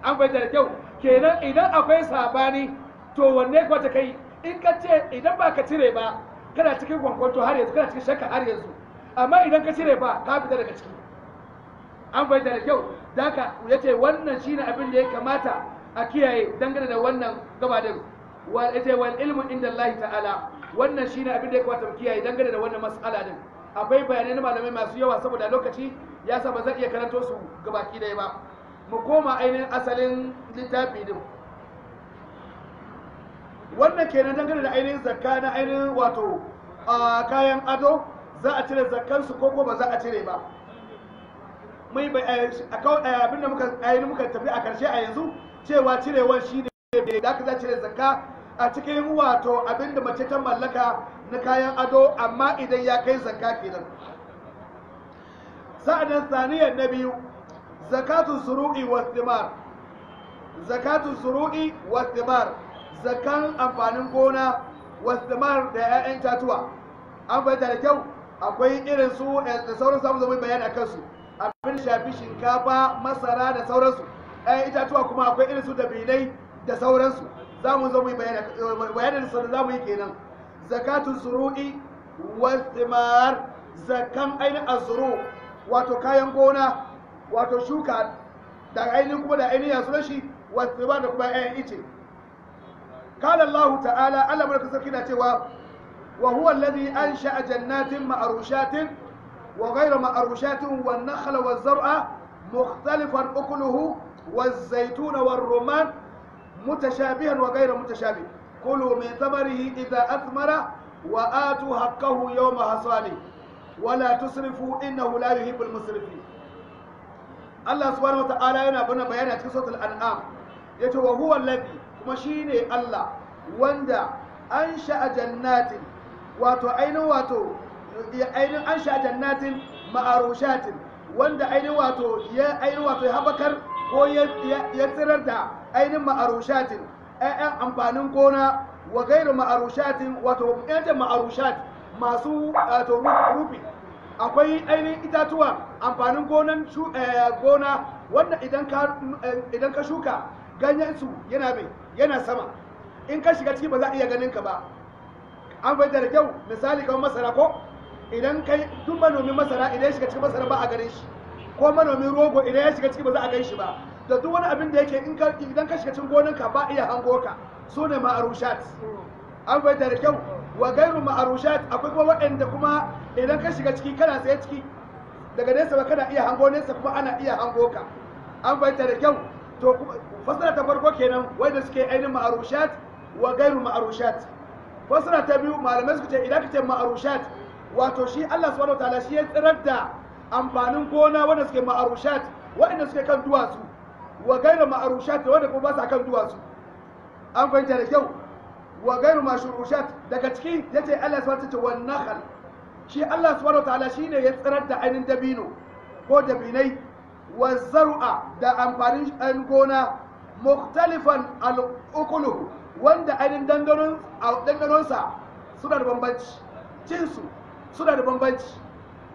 [SPEAKER 1] An fahimta da kyau. Kenan idan akwai sabani, to wanne kwata kai? In ka ce idan ba ka cire ba, kana cikin kwankwanto har yanzu, kana cikin shakka har yanzu, amma idan ka cire ba, ka fita daga ciki. An fahimta da kyau. Da haka ya ce wannan shine abin da ya kamata a kiyaye dangane da wannan gaba din. Wal yace wal ilmu inda Allah ta'ala. Wannan shine abin da ya kamata mu kiyaye dangane da wannan mas'ala din. Akwai bayanai na malamai masu yawa, saboda lokaci ya sa ba zan iya karanto su gabaki ɗaya ba. Mu koma ainihin asalin littafi din. Wannan kenan dangane da ainihin zakka na ainihin wato kayan ado, za a cire zakkansu ko ko ba za a cire ba. Mai abin da muka ainihin muka tafi a karshe a yanzu cewa cirewan shi ne da aka za cire zakka a cikin wato abin da mace ta mallaka na kayan ado, amma idan ya kai zakka kenan. Sa'adan saniyar na biyu, zakatu suru'i wa thimar. Zakatu suru'i wa thimar, zakan amfanin gona, wa thimar, da 'ya'yan tatuwa. An fahimta da kyau. Akwai irin su da sauran, samu zama bayani a kansu, abin shafi shinkafa, masara da sauransu. 'Ya'yan itatuwa kuma akwai irin su dabinai da sauransu. Za mu zo mu yi bayanin da za mu yi kenan. Zakatu suru'i wa thimar, zakan ainihin azuru, wato kayan gona, wato shuka, da ainihin kuma da ainihin yasu rashi, wa thimar, da kuma 'ya'yan ice. Kala Allah ta'ala, Allah barka sarki na cewa Wa huwa alladhi ansha'a jannatin ma'rushatin wa ghayra ma'rushatin wan nakhla waz zar'a mukhtalifan ukuluhu waz zaytuna war rumman mutashabihan wa ghayra mutashabih kulu min thamarihi idha athmara wa atu haqqahu yawma hasadi wa la tusrifu innahu la yuhibbul musrifin. Allah subhanahu wa ta'ala yana bana bayani a cikin suratul an'am, yace wa huwa alladhi, kuma shine Allah wanda ansha'a jannatin, wato ainihin wato ainihin ansha'a jannatin ma'arushatin, wanda ainihin wato ya ainihin wato ya habakar ko ya tsirar da ainihin ma'arushatin ƴaƴan amfanin gona, wa gairu ma'arushatin, wato ƴan ma'arushat masu wato rufi. Akwai ainihin itatuwa amfanin gonan gona wanda idan ka shuka ganyen su yana mai yana sama, in ka shiga ciki ba za a iya ganin ka ba. An fahimta da kyau? Misali kamar masara, ko idan kai duk manomin masara idan ya shiga cikin masara ba a ganin shi, ko manomin rogo idan ya shiga ciki ba za a gan shi ba, da duk wani abin da yake idan ka shiga cikin gonanka ba iya hango ka, su ne ma'arushat. An fahimta da kyau? Wa gairu ma'arushat, akwai kuma waɗanda kuma idan ka shiga ciki kana tsaye ciki daga nesa ba kana iya hango nesa kuma ana iya hango ka. An fahimta da kyau? To fasara ta farko kenan wanda suke ainihin ma'arushat wa gairu ma'arushat. Fasara ta biyu malamai suka ce idan ka ce ma'arushat, wato shi Allah subhanahu wataala shi ya tsirar da amfanin gona wanda suke ma'arushat, waɗanda suke kan duwatsu, wa gairu ma'arushat, wanda kuma ba sa kan duwatsu. An fahimta da kyau? Wa gairu mashurushat, daga ciki yace Allah subhanahu wataala wan nakhl, shi Allah subhanahu wataala shine ya tsirar da ainihin dabino ko dabinai, wa zar'a, da amfanin ɗan gona, mukhtalifan al-ukuluhu, wanda ainihin danganonsa suna da bambanci, cinsu suna da bambanci,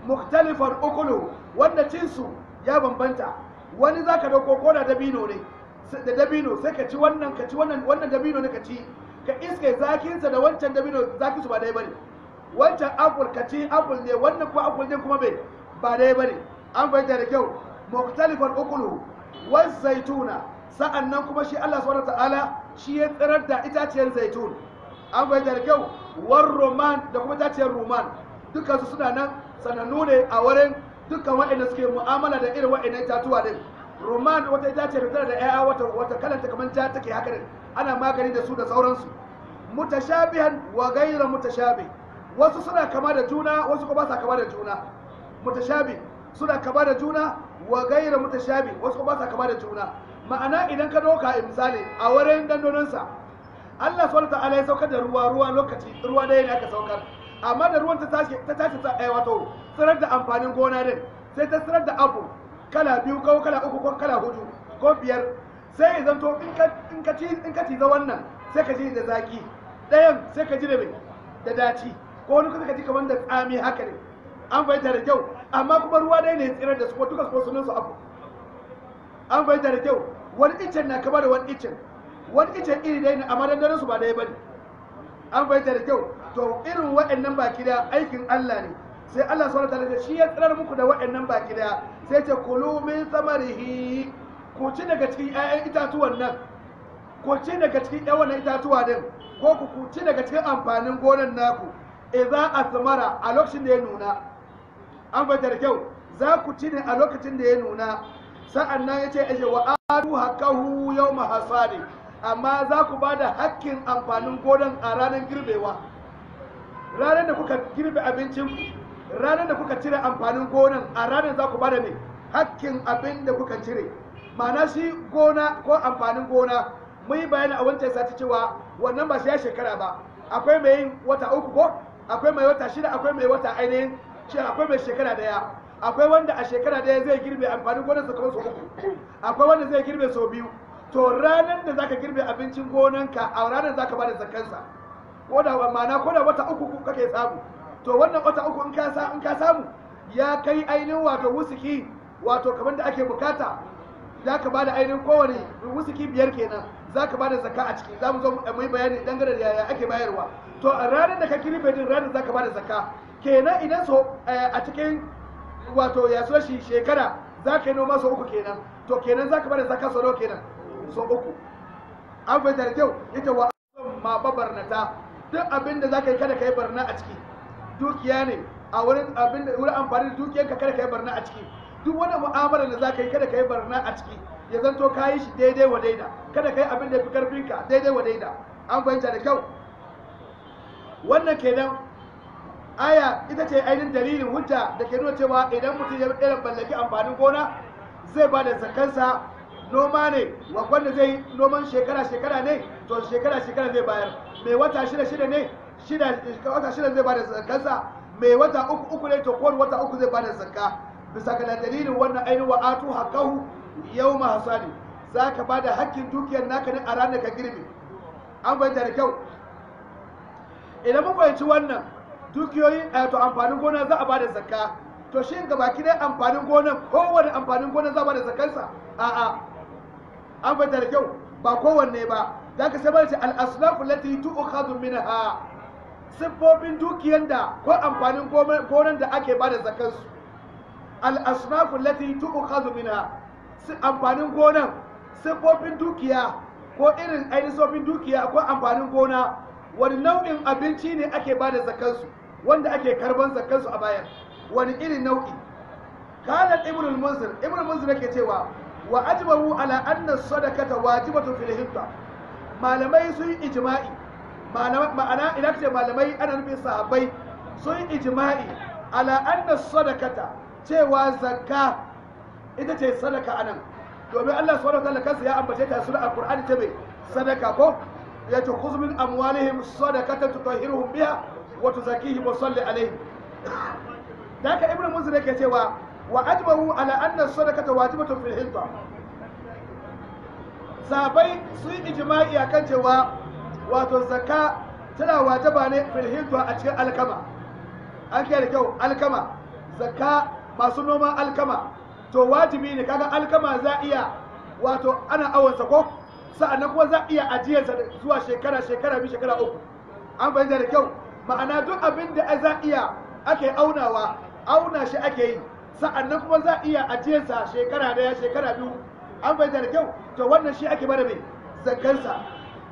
[SPEAKER 1] mukhtalifan ukuluhu, wanda cinsu ya bambanta. Wani zaka dauko ko da dabino ne, da dabino sai ka ci wannan, ka ci wannan, wannan dabino ne ka ci, ka iske zakinsa da wancan dabino zakinsu ba dai bane. Wancan apple ka ci apple ne, wannan kuma apple din kuma bai ba dai bane. An fahimta da kyau? Mukhtalifan ukuluhu waz zaituna, sa'annan kuma shi Allah subhanahu ta'ala shi ya tsirar da itaciyar zaitun. An fahimta da kyau? War roman, da kuma itaciyar roman, dukkan su suna nan sanannu ne a wurin dukkan waɗanda suke mu'amala da irin waɗannan itatuwa din. Roman wata itaciyar tana da ƴaƴa wata kalanta kamar ja take haka din, ana magani da su da sauransu. Mutashabihan wa ghayra mutashabih, wasu suna kama da juna, wasu kuma ba sa kama da juna. Mutashabih suna kama da juna, wa ghayra mutashabih, wasu kuma ba sa kama da juna. Ma'ana idan ka doka misali a wurin dandonansa, Allah subhanahu ta'ala ya saukar da ruwa lokaci ruwa ɗaya ne aka saukar, amma da ruwan ta tashi wato tsirar da amfanin gona din, sai ta tsirar da abu kala biyu ko kala uku ko kala hudu ko biyar, sai ya zanto in ka ciza wannan sai ka ji da zaki, ɗayan sai ka ji da mai da daci, ko wani kusa ka ji kamar da tsami haka ne. An fahimta da kyau? Amma kuma ruwa dai ne tsirar da su ko duka ko sunan su abu. An fahimta da kyau? Wani icen na kama da wani icen, wani icen iri dai ne amma dandanon su ba dai bane. An fahimta da kyau? To irin waɗannan baki da aikin Allah ne. Sai Allah subhanahu wataala shi ya tsirar muku da waɗannan baki da, sai ce kulu min samarihi, ku ci daga cikin ƴaƴan itatuwan nan, ku ci daga cikin ƴan wannan itatuwa din, ko ku ci daga cikin amfanin gonan naku, idza asmara, a lokacin da ya nuna. An fahimta da kyau? Za ku ci ne a lokacin da ya nuna. Sa'an nan ya ce aje wa atu haqqahu yawma hasadi, amma za ku ba da hakkin amfanin gonan a ranar girbewa. Ranar da kuka girbe abincin, ranar da kuka cire amfanin gonan, a ranar za ku ba da ne hakkin abin da kuka cire. Ma'ana shi gona ko amfanin gona, mun yi bayani a wancan sati cewa wannan ba shi ya shekara ba, akwai mai yin wata uku ko akwai mai wata shida, akwai mai wata ainihin shi, akwai mai shekara daya, akwai wanda a shekara daya zai girbe amfanin gonarsa kamar sau uku, akwai wanda zai girbe sau biyu. To ranar da zaka girbe abincin gonanka, a ranar zaka bada zakansa, ko da ma'ana ko da wata uku kake samu. To wannan wata uku in ka samu ya kai ainihin wato wusuki, wato kamar da ake bukata, za ka bada ainihin kowane wusuki 5 kenan za ka bada zakka a ciki. Za mu zo mu yi bayani dangane da yaya ake bayarwa. To a ranar da ka girbe din, ranar za ka bada zakka kenan. Idan so a cikin wato ya so shi shekara za ka yi noma sau uku kenan, to kenan za ka bada zakka sau nawa kenan? Sau uku. An fahimta da kyau? Ita wa ma babarnata Duk abin da zaka yi kada ka yi barna a ciki. Dukiya ne a wurin abin da wurin amfani da dukiyarka kada ka yi barna a ciki. Duk wani mu'amala da zaka yi kada ka yi barna a ciki, ya zanto ka yi shi daidai wa daida, kada ka yi abin da ya fi karfinka, daidai wa daida. An fahimta da kyau? Wannan kenan aya ita ce ainihin dalilin hujja da ke nuna cewa idan mutum ya ɗaya mallaki amfanin gona zai ba da zakansa. Noma ne wanda zai noman shekara shekara ne, to shekara shekara zai bayar. Mai wata shida shida ne, shida wata shida zai ba da zakansa. Mai wata uku uku ne, to kowane wata uku zai ba da zakka, bisa ga dalilin wannan ainihin wa atu haqqahu yawma hasadi. Zaka ba da hakkin dukiyar naka ne a ranar ka girbe. An fahimta da kyau? Idan mun fahimci wannan dukiyoyin, to amfanin gona za a ba da zakka. To shi ga baki dai amfanin gonan, kowane amfanin gona za a ba da zakkansa? A'a, an fahimta da kyau, ba kowanne ba. Za ka sai ce al-asnafu lati tu'khadhu minha, siffofin dukiyan da ko amfanin gonan da ake ba da zakkansu. Al-asnafu lati tu'khadhu minha, amfanin gonan, siffofin dukiya ko irin ainihin siffofin dukiya ko amfanin gona, wani nau'in abinci ne ake ba da zakansu, wanda ake karban zakansu a bayan, wani irin nau'i? Kana Ibn al-Munzir, Ibn al-Munzir yake cewa wa ajmahu ala anna sadaqata wajibatu fil hinta. Malamai sun yi ijma'i, ma'ana idan ce malamai ana nufin sahabbai, sun yi ijma'i ala anna sadaqata, cewa zakka ita ce sadaka anan, domin Allah subhanahu wa ta'ala kansa ya ambace ta sura al-Qur'ani ta mai sadaka ko ya ce khudh min amwalihim sadaqatan tutahhiruhum biha wa tuzakkihim wa salli alaihim. Daka Ibnu Munzir yake cewa wa ajmahu ala anna sadaqata wajibatun fil hinta. Sahabbai sun ijma'i akan cewa wato zakka tana wajaba ne fil hinta a cikin alkama. An kiyaye da kyau, alkama zakka, masu noman alkama to wajibi ne. Kaga alkama za iya wato ana awonsa ko, sa'annan kuma za iya ajiyarsa zuwa shekara, shekara biyu, shekara uku. An fahimta da kyau? Ma'ana duk abin da za iya ake aunawa, auna shi ake yi, sa'annan kuma za iya ajiyarsa shekara daya, shekara biyu. An fahimta da kyau? To wannan shi ake bada mai zakansa.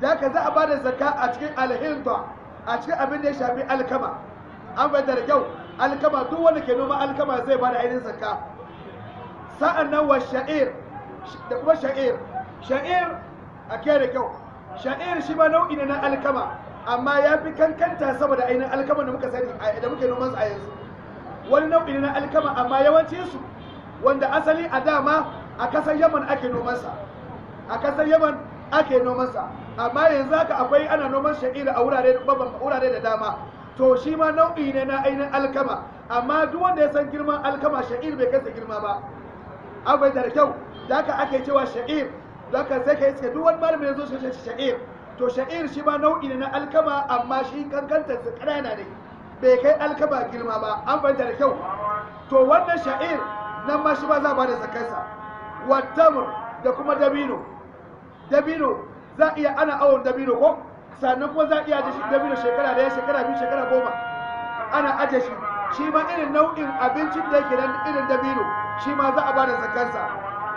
[SPEAKER 1] Da haka za a bada zakka a cikin alhinta, a cikin abin da ya shafi alkama. An fahimta da kyau? Alkama, duk wanda ke noma alkama zai bada ainihin zakka. Sa'annan wa sha'ir, da kuma sha'ir. Sha'ir a ke da kyau, sha'ir shi ma nau'i ne na alkama, amma ya fi kankanta saboda ainihin alkama da muka sani da muke noman a yanzu. Wani nau'i ne na alkama, amma yawancin su wanda asali a dama a kasar Yaman ake noman sa, a kasar Yaman ake noman sa, amma yanzu haka akwai ana noman sha'ir a wurare da dama. To shi ma nau'i ne na ainihin alkama, amma duk wanda ya san girman alkama, sha'ir bai kasa girma ba. An fahimta da kyau? Da haka ake cewa sha'ir. Da haka sai ka iske duk wani malamin ya zo shi sha'ir. To sha'ir shi ma nau'i ne na alkama, amma shi kankantar su ƙanana ne, bai kai alkama girma ba. An fahimta da kyau? To wannan sha'ir nan ma shi ma za a bada zakarsa. Wa tamr, da kuma dabino. Dabino za a iya ana awon dabino ko, sannan kuma za a iya aje shi dabino shekara daya, shekara biyu, shekara goma ana aje shi. Shi ma irin nau'in abincin da yake nan irin dabino, shi ma za a bada zakarsa.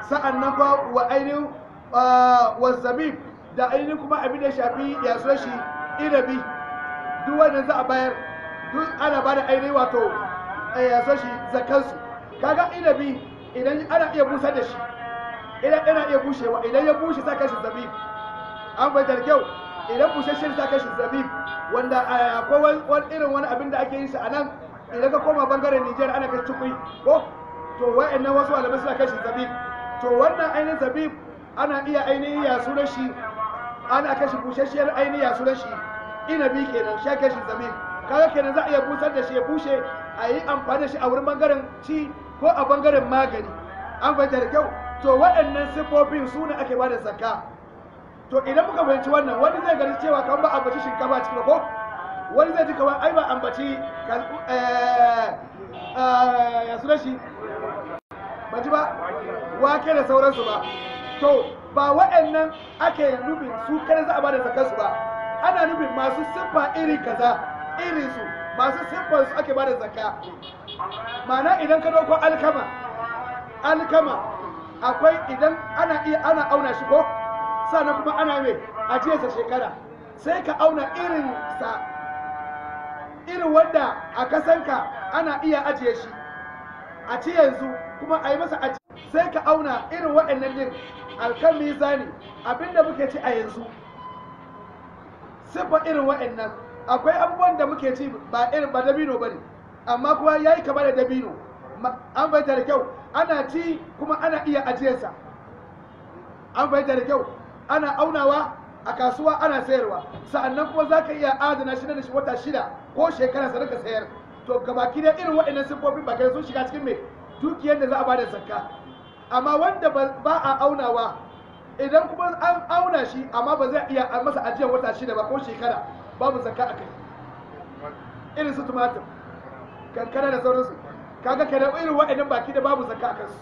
[SPEAKER 1] Sa'annan kuma wa ainihin wa zabib, da ainihin kuma abin da shafi ya so shi inabi, duk wannan za a bayar, duk ana bada ainihin wato ya so shi zakansu. Kaga inabi idan ana iya busar da shi, idan ana iya bushewa, idan ya bushe sa kashi zabib. An fahimta da kyau? Idan busasshen sa kashi zabib, wanda akwai wani irin wani abin da ake yin shi a nan, idan ka koma bangaren Nijar ana kai cikui ko, to wa'annan wasu malamai suna kashi zabib. To wannan ainihin zabib ana iya ainihin ya sunan shi, ana kashi busasshiyar ainihin ya sunan shi inabi kenan, sha kashi zabib. Kaga kenan za a iya busar da shi ya bushe, a yi amfani da shi a wurin bangaren ci ko a bangaren magani. An fahimta da kyau? To waɗannan siffofin su ne ake bada zakka. To idan muka fahimci wannan, wani zai gani cewa kamar ba ambaci shinkafa ciki ba ko, wani zai ji kamar ai ba ambaci ya sunan shi ba ji ba wake da sauransu ba. To ba waɗannan ake nufin su kada za a bada zakkansu ba, ana nufin masu siffa iri kaza, irin su masu siffar su ake bada zakka. Ma'ana idan ka dauko alkama, alkama akwai idan ana iya ana auna shi ko, sannan kuma ana mai ajiyarsa shekara, sai ka auna irin sa Irin wanda a kasanka ana iya ajiye shi a ci yanzu kuma a yi masa aji, sai ka auna irin waɗannan din alkan mizani abinda muke ci a yanzu. Siffa irin waɗannan akwai abubuwan da muke ci ba irin ba dabino bane, amma kuma yayi kama da dabino. An fahimta da kyau, ana ci kuma ana iya ajiyarsa. An fahimta da kyau, ana aunawa a kasuwa ana sayarwa, sa'annan kuma za ka iya adana shi na da shi wata 6 ko shekara sannan ka sayar. To gabaki da irin waɗannan siffofin ba sun shiga cikin mai dukiyar da za a bada zakka. Amma wanda ba a aunawa, idan kuma an auna shi amma ba zai iya masa ajiyar wata 6 ba ko shekara, babu zakka a kai. Irin su tumatir, kankana da sauransu, kaga kenan irin waɗannan baki da babu zakka a kansu.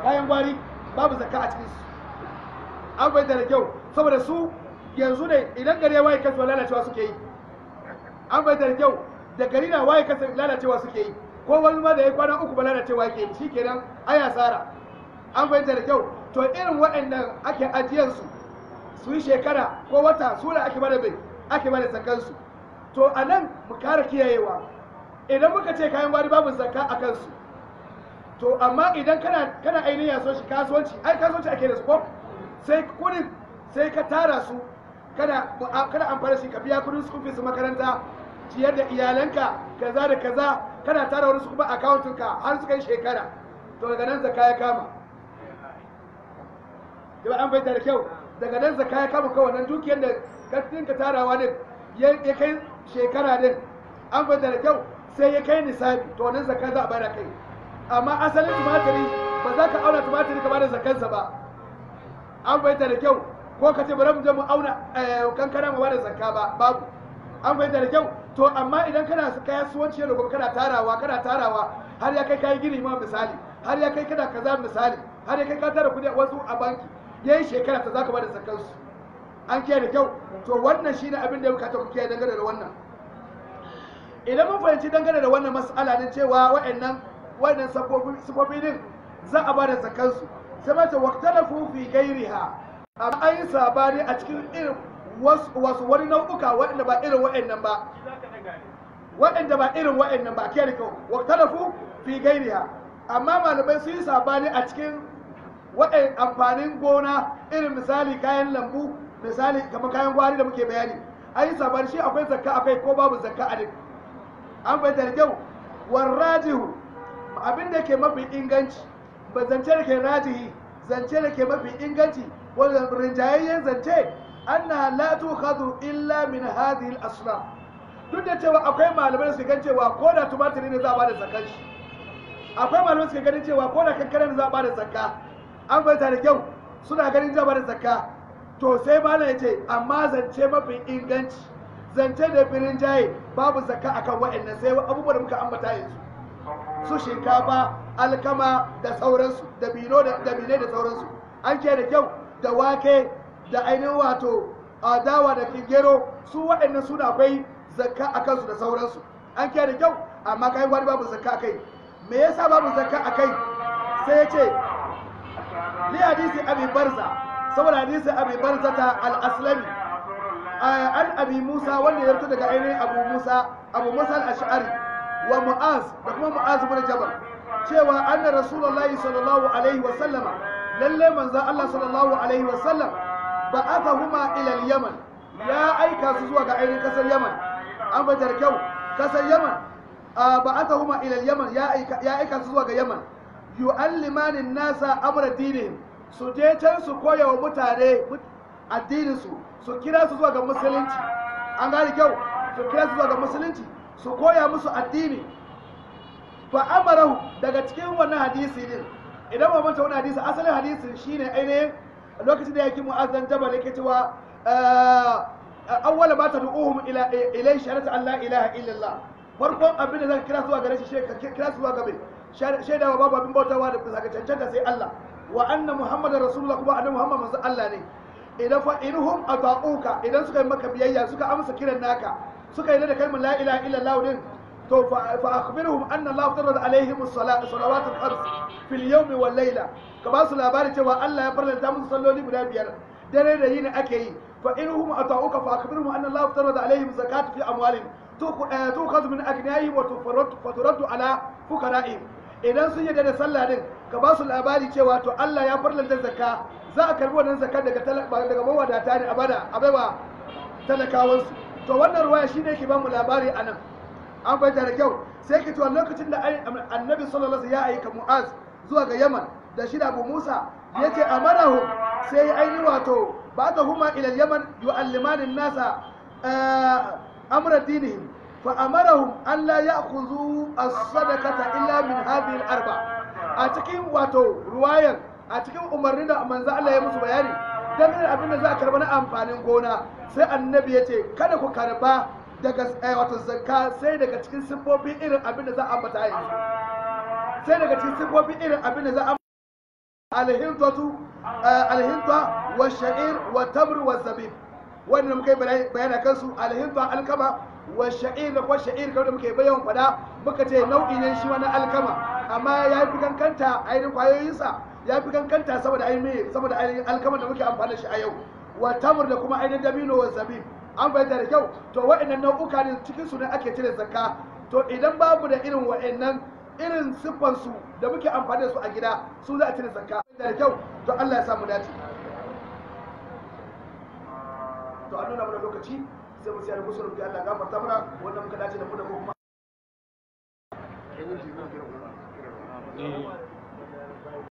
[SPEAKER 1] Kayan gwari babu zakka a cikinsu. An fahimta da kyau, saboda su yanzu ne idan gari ya waye kansu lalacewa suke yi. An fahimta da kyau, da gari na waye kansu lalacewa suke yi, ko wani ma da ya kwana 3 ba lalacewa yake yi, shi kenan ai asara. An fahimta da kyau, to irin waɗannan ake ajiyarsu su yi shekara ko wata, su da ake bada bai ake bada zakkansu. To a nan mu kara kiyayewa, idan muka ce kayan gwari babu zakka a kansu, to amma idan kana ainihin yaso shi kasuwanci, ai kasuwanci ake da su ko, sai kudin sai ka tara su kana amfani shi ka biya kudin school fees makaranta, ciyar da iyalanka kaza da kaza, kana tara wani su kuma accountin ka har suka yi shekara, to daga nan zakka ya kama. Jama'a an fahimta da kyau, daga nan zakka ya kama kawai wannan dukiyar da ka dinka tarawa din ya kai shekara din, an fahimta da kyau, sai ya kai nisabi, to wannan zakka za a bada kai. Amma asalin tumatiri ba za ka auna tumatiri ka bada zakkansa ba. An fahimta da kyau, ko ka ce bari mu je mu auna kankana mu bada zakka ba, babu. An fahimta da kyau, to amma idan kana kasuwanci da gobe kana tarawa kana tarawa har ya kai kayi gini ma misali, har ya kai kana kaza misali, har ya kai ka tara kudi wasu a banki, yayi shekara ta zaka bada zakkan su. An kiyaye da kyau, to wannan shine abin da ya bukata ku kiyaye dangane da wannan. Idan mun fahimci dangane da wannan mas'ala din cewa wa'annan sifofi din za a bada zakkan su, sai mata waqtalafu fi ghairiha, amma an yi sabani a cikin irin wasu wani nau'uka waɗanda ba irin waɗannan ba, waɗanda ba irin waɗannan ba, kiyaye da kyau, waqtalafu fi ghairiha, amma malamai sun yi sabani a cikin waɗannan amfanin gona, irin misali kayan lambu, misali kamar kayan gwari da muke bayani, an yi sabani shi akwai zakka akwai ko babu zakka a duk. An fahimta da kyau, warrajihu abin da ke mafi inganci, ba zance da ke rajihi, zance da ke mafi inganci, wanda rinjayayyen zance, anna la tukhadhu illa min hadhihi al-asnaf. Duk da cewa akwai malamai su gan cewa ko da tumatiri ne za a bada zakkan shi, akwai malamai su ganin cewa ko da kankana ne za a bada zakka. An fahimta da kyau, suna ganin za a bada zakka. To sai malam ya ce amma zance mafi inganci, zance da birin jaye, babu zakka akan wa'annan sai abubuwan da muka ambata yanzu, su shinkafa, alkama da sauransu, da bino da dabine da sauransu. An ke da kyau, da wake da ainihin wato dawa da kingero, su waɗannan suna akwai zakka a kansu da sauransu. An ke da kyau, amma kayan gwari babu zakka a kai. Me yasa babu zakka a kai? Sai ya ce li hadisi Abi Barza, saboda hadisi Abi Barza ta al-Aslami an Abi Musa, wanda ya fito daga ainihin Abu Musa al-Ash'ari wa Mu'az da kuma Mu'az ibn Jabal, cewa anna Rasulullahi sallallahu alaihi wa sallama, lalle manzo Allah sallallahu alaihi wa sallam ba'athahuma ila al-Yaman, ya aika su zuwa ga ainihin kasar Yaman. An batar kyau, kasar Yaman, ba'athahuma ila al-Yaman, ya aika su zuwa ga Yaman, yu'allimani an-nasa amra dinihim, su je can su koya wa mutane addinin su, su kira su zuwa ga musulunci. An gane kyau, su kira su zuwa ga musulunci, su koya musu addini. Fa amarahu, daga cikin wannan hadisi din, idan ba manta wannan hadisi, asalin hadisin shine ainihin lokacin da yake Mu'az dan Jabal yake cewa awwala ma tad'uhum ila ilay shahadatu an la ilaha illallah, farkon abin da zaka kira su gare shi, ka kira su ga mai shaidawa babu abin bautawa da bisa ga cancanta sai Allah, wa anna muhammadar rasulullah, kuma annabi Muhammad manzon Allah ne. Idan fa inhum ata'uka, idan suka yi maka biyayya, suka amsa kiran naka, suka yi da kalmar la ilaha illallah din, to fa akhbirhum anna Allah farada alaihim as-salawat al-khams fil yawm wal layla, ka ba su labari cewa Allah ya farlanta musu salloli guda 5 dare da yini ake yi. Fa inhum ata'uka fa akhbirhum anna Allah farada alaihim zakata fi amwalihim tu'khadhu min aghniyahim wa turaddu ala fuqara'ihim. Idan sun yarda da sallah din, ka ba su labari cewa to Allah ya farlanta zakka, za a karbi wannan zakka daga mawadata ne a bada a baiwa talakawansu. To wannan ruwaya shine yake ba mu labari anan. An fahimta da kyau? Sai ke cewa lokacin da Annabi sallallahu alaihi wasallam ya aika Mu'az zuwa ga Yaman da shi da Abu Musa, yace amarahu, sai aini wato ba'athahuma ila al-Yaman yu'allimani an-nasa amra dinihim, fa amarahum an la ya'khudhu as-sadaqata illa min hadhihi al-arba. A cikin wato ruwayan, a cikin umarnin da manzo Allah ya musu bayani dangane da abin da za a karba na amfanin gona, sai Annabi ya ce kada ku karba daga wato zakka sai daga cikin siffofi irin abin da za a ambata yanzu, sai daga cikin siffofi irin abin da za a alhintatu, alhinta wa sha'ir wa tamr wa zabib, wannan muka yi bayani kansu. Alhinta alkama, wa sha'ir da kuma sha'ir kamar da muke bayan fada, muka ce nau'i ne shi wani alkama, amma ya fi kankanta ainihin kwayoyinsa, ya fi kankanta saboda ainihin saboda ainihin alkama da muke amfani da shi a yau, wa tamr da kuma ainihin dabino, wa zabib. An fahimta da kyau? To wa'annan nau'uka ne, cikin su ne ake cire zakka. To idan babu da irin wa'annan irin siffan su da muke amfani da su a gida, su za a cire zakka. Da kyau? To Allah ya samu dace. To an nuna mana lokaci, sai mu tsaya da gusul bi. Allah gafarta mana wannan muka dace da mu da ko kuma.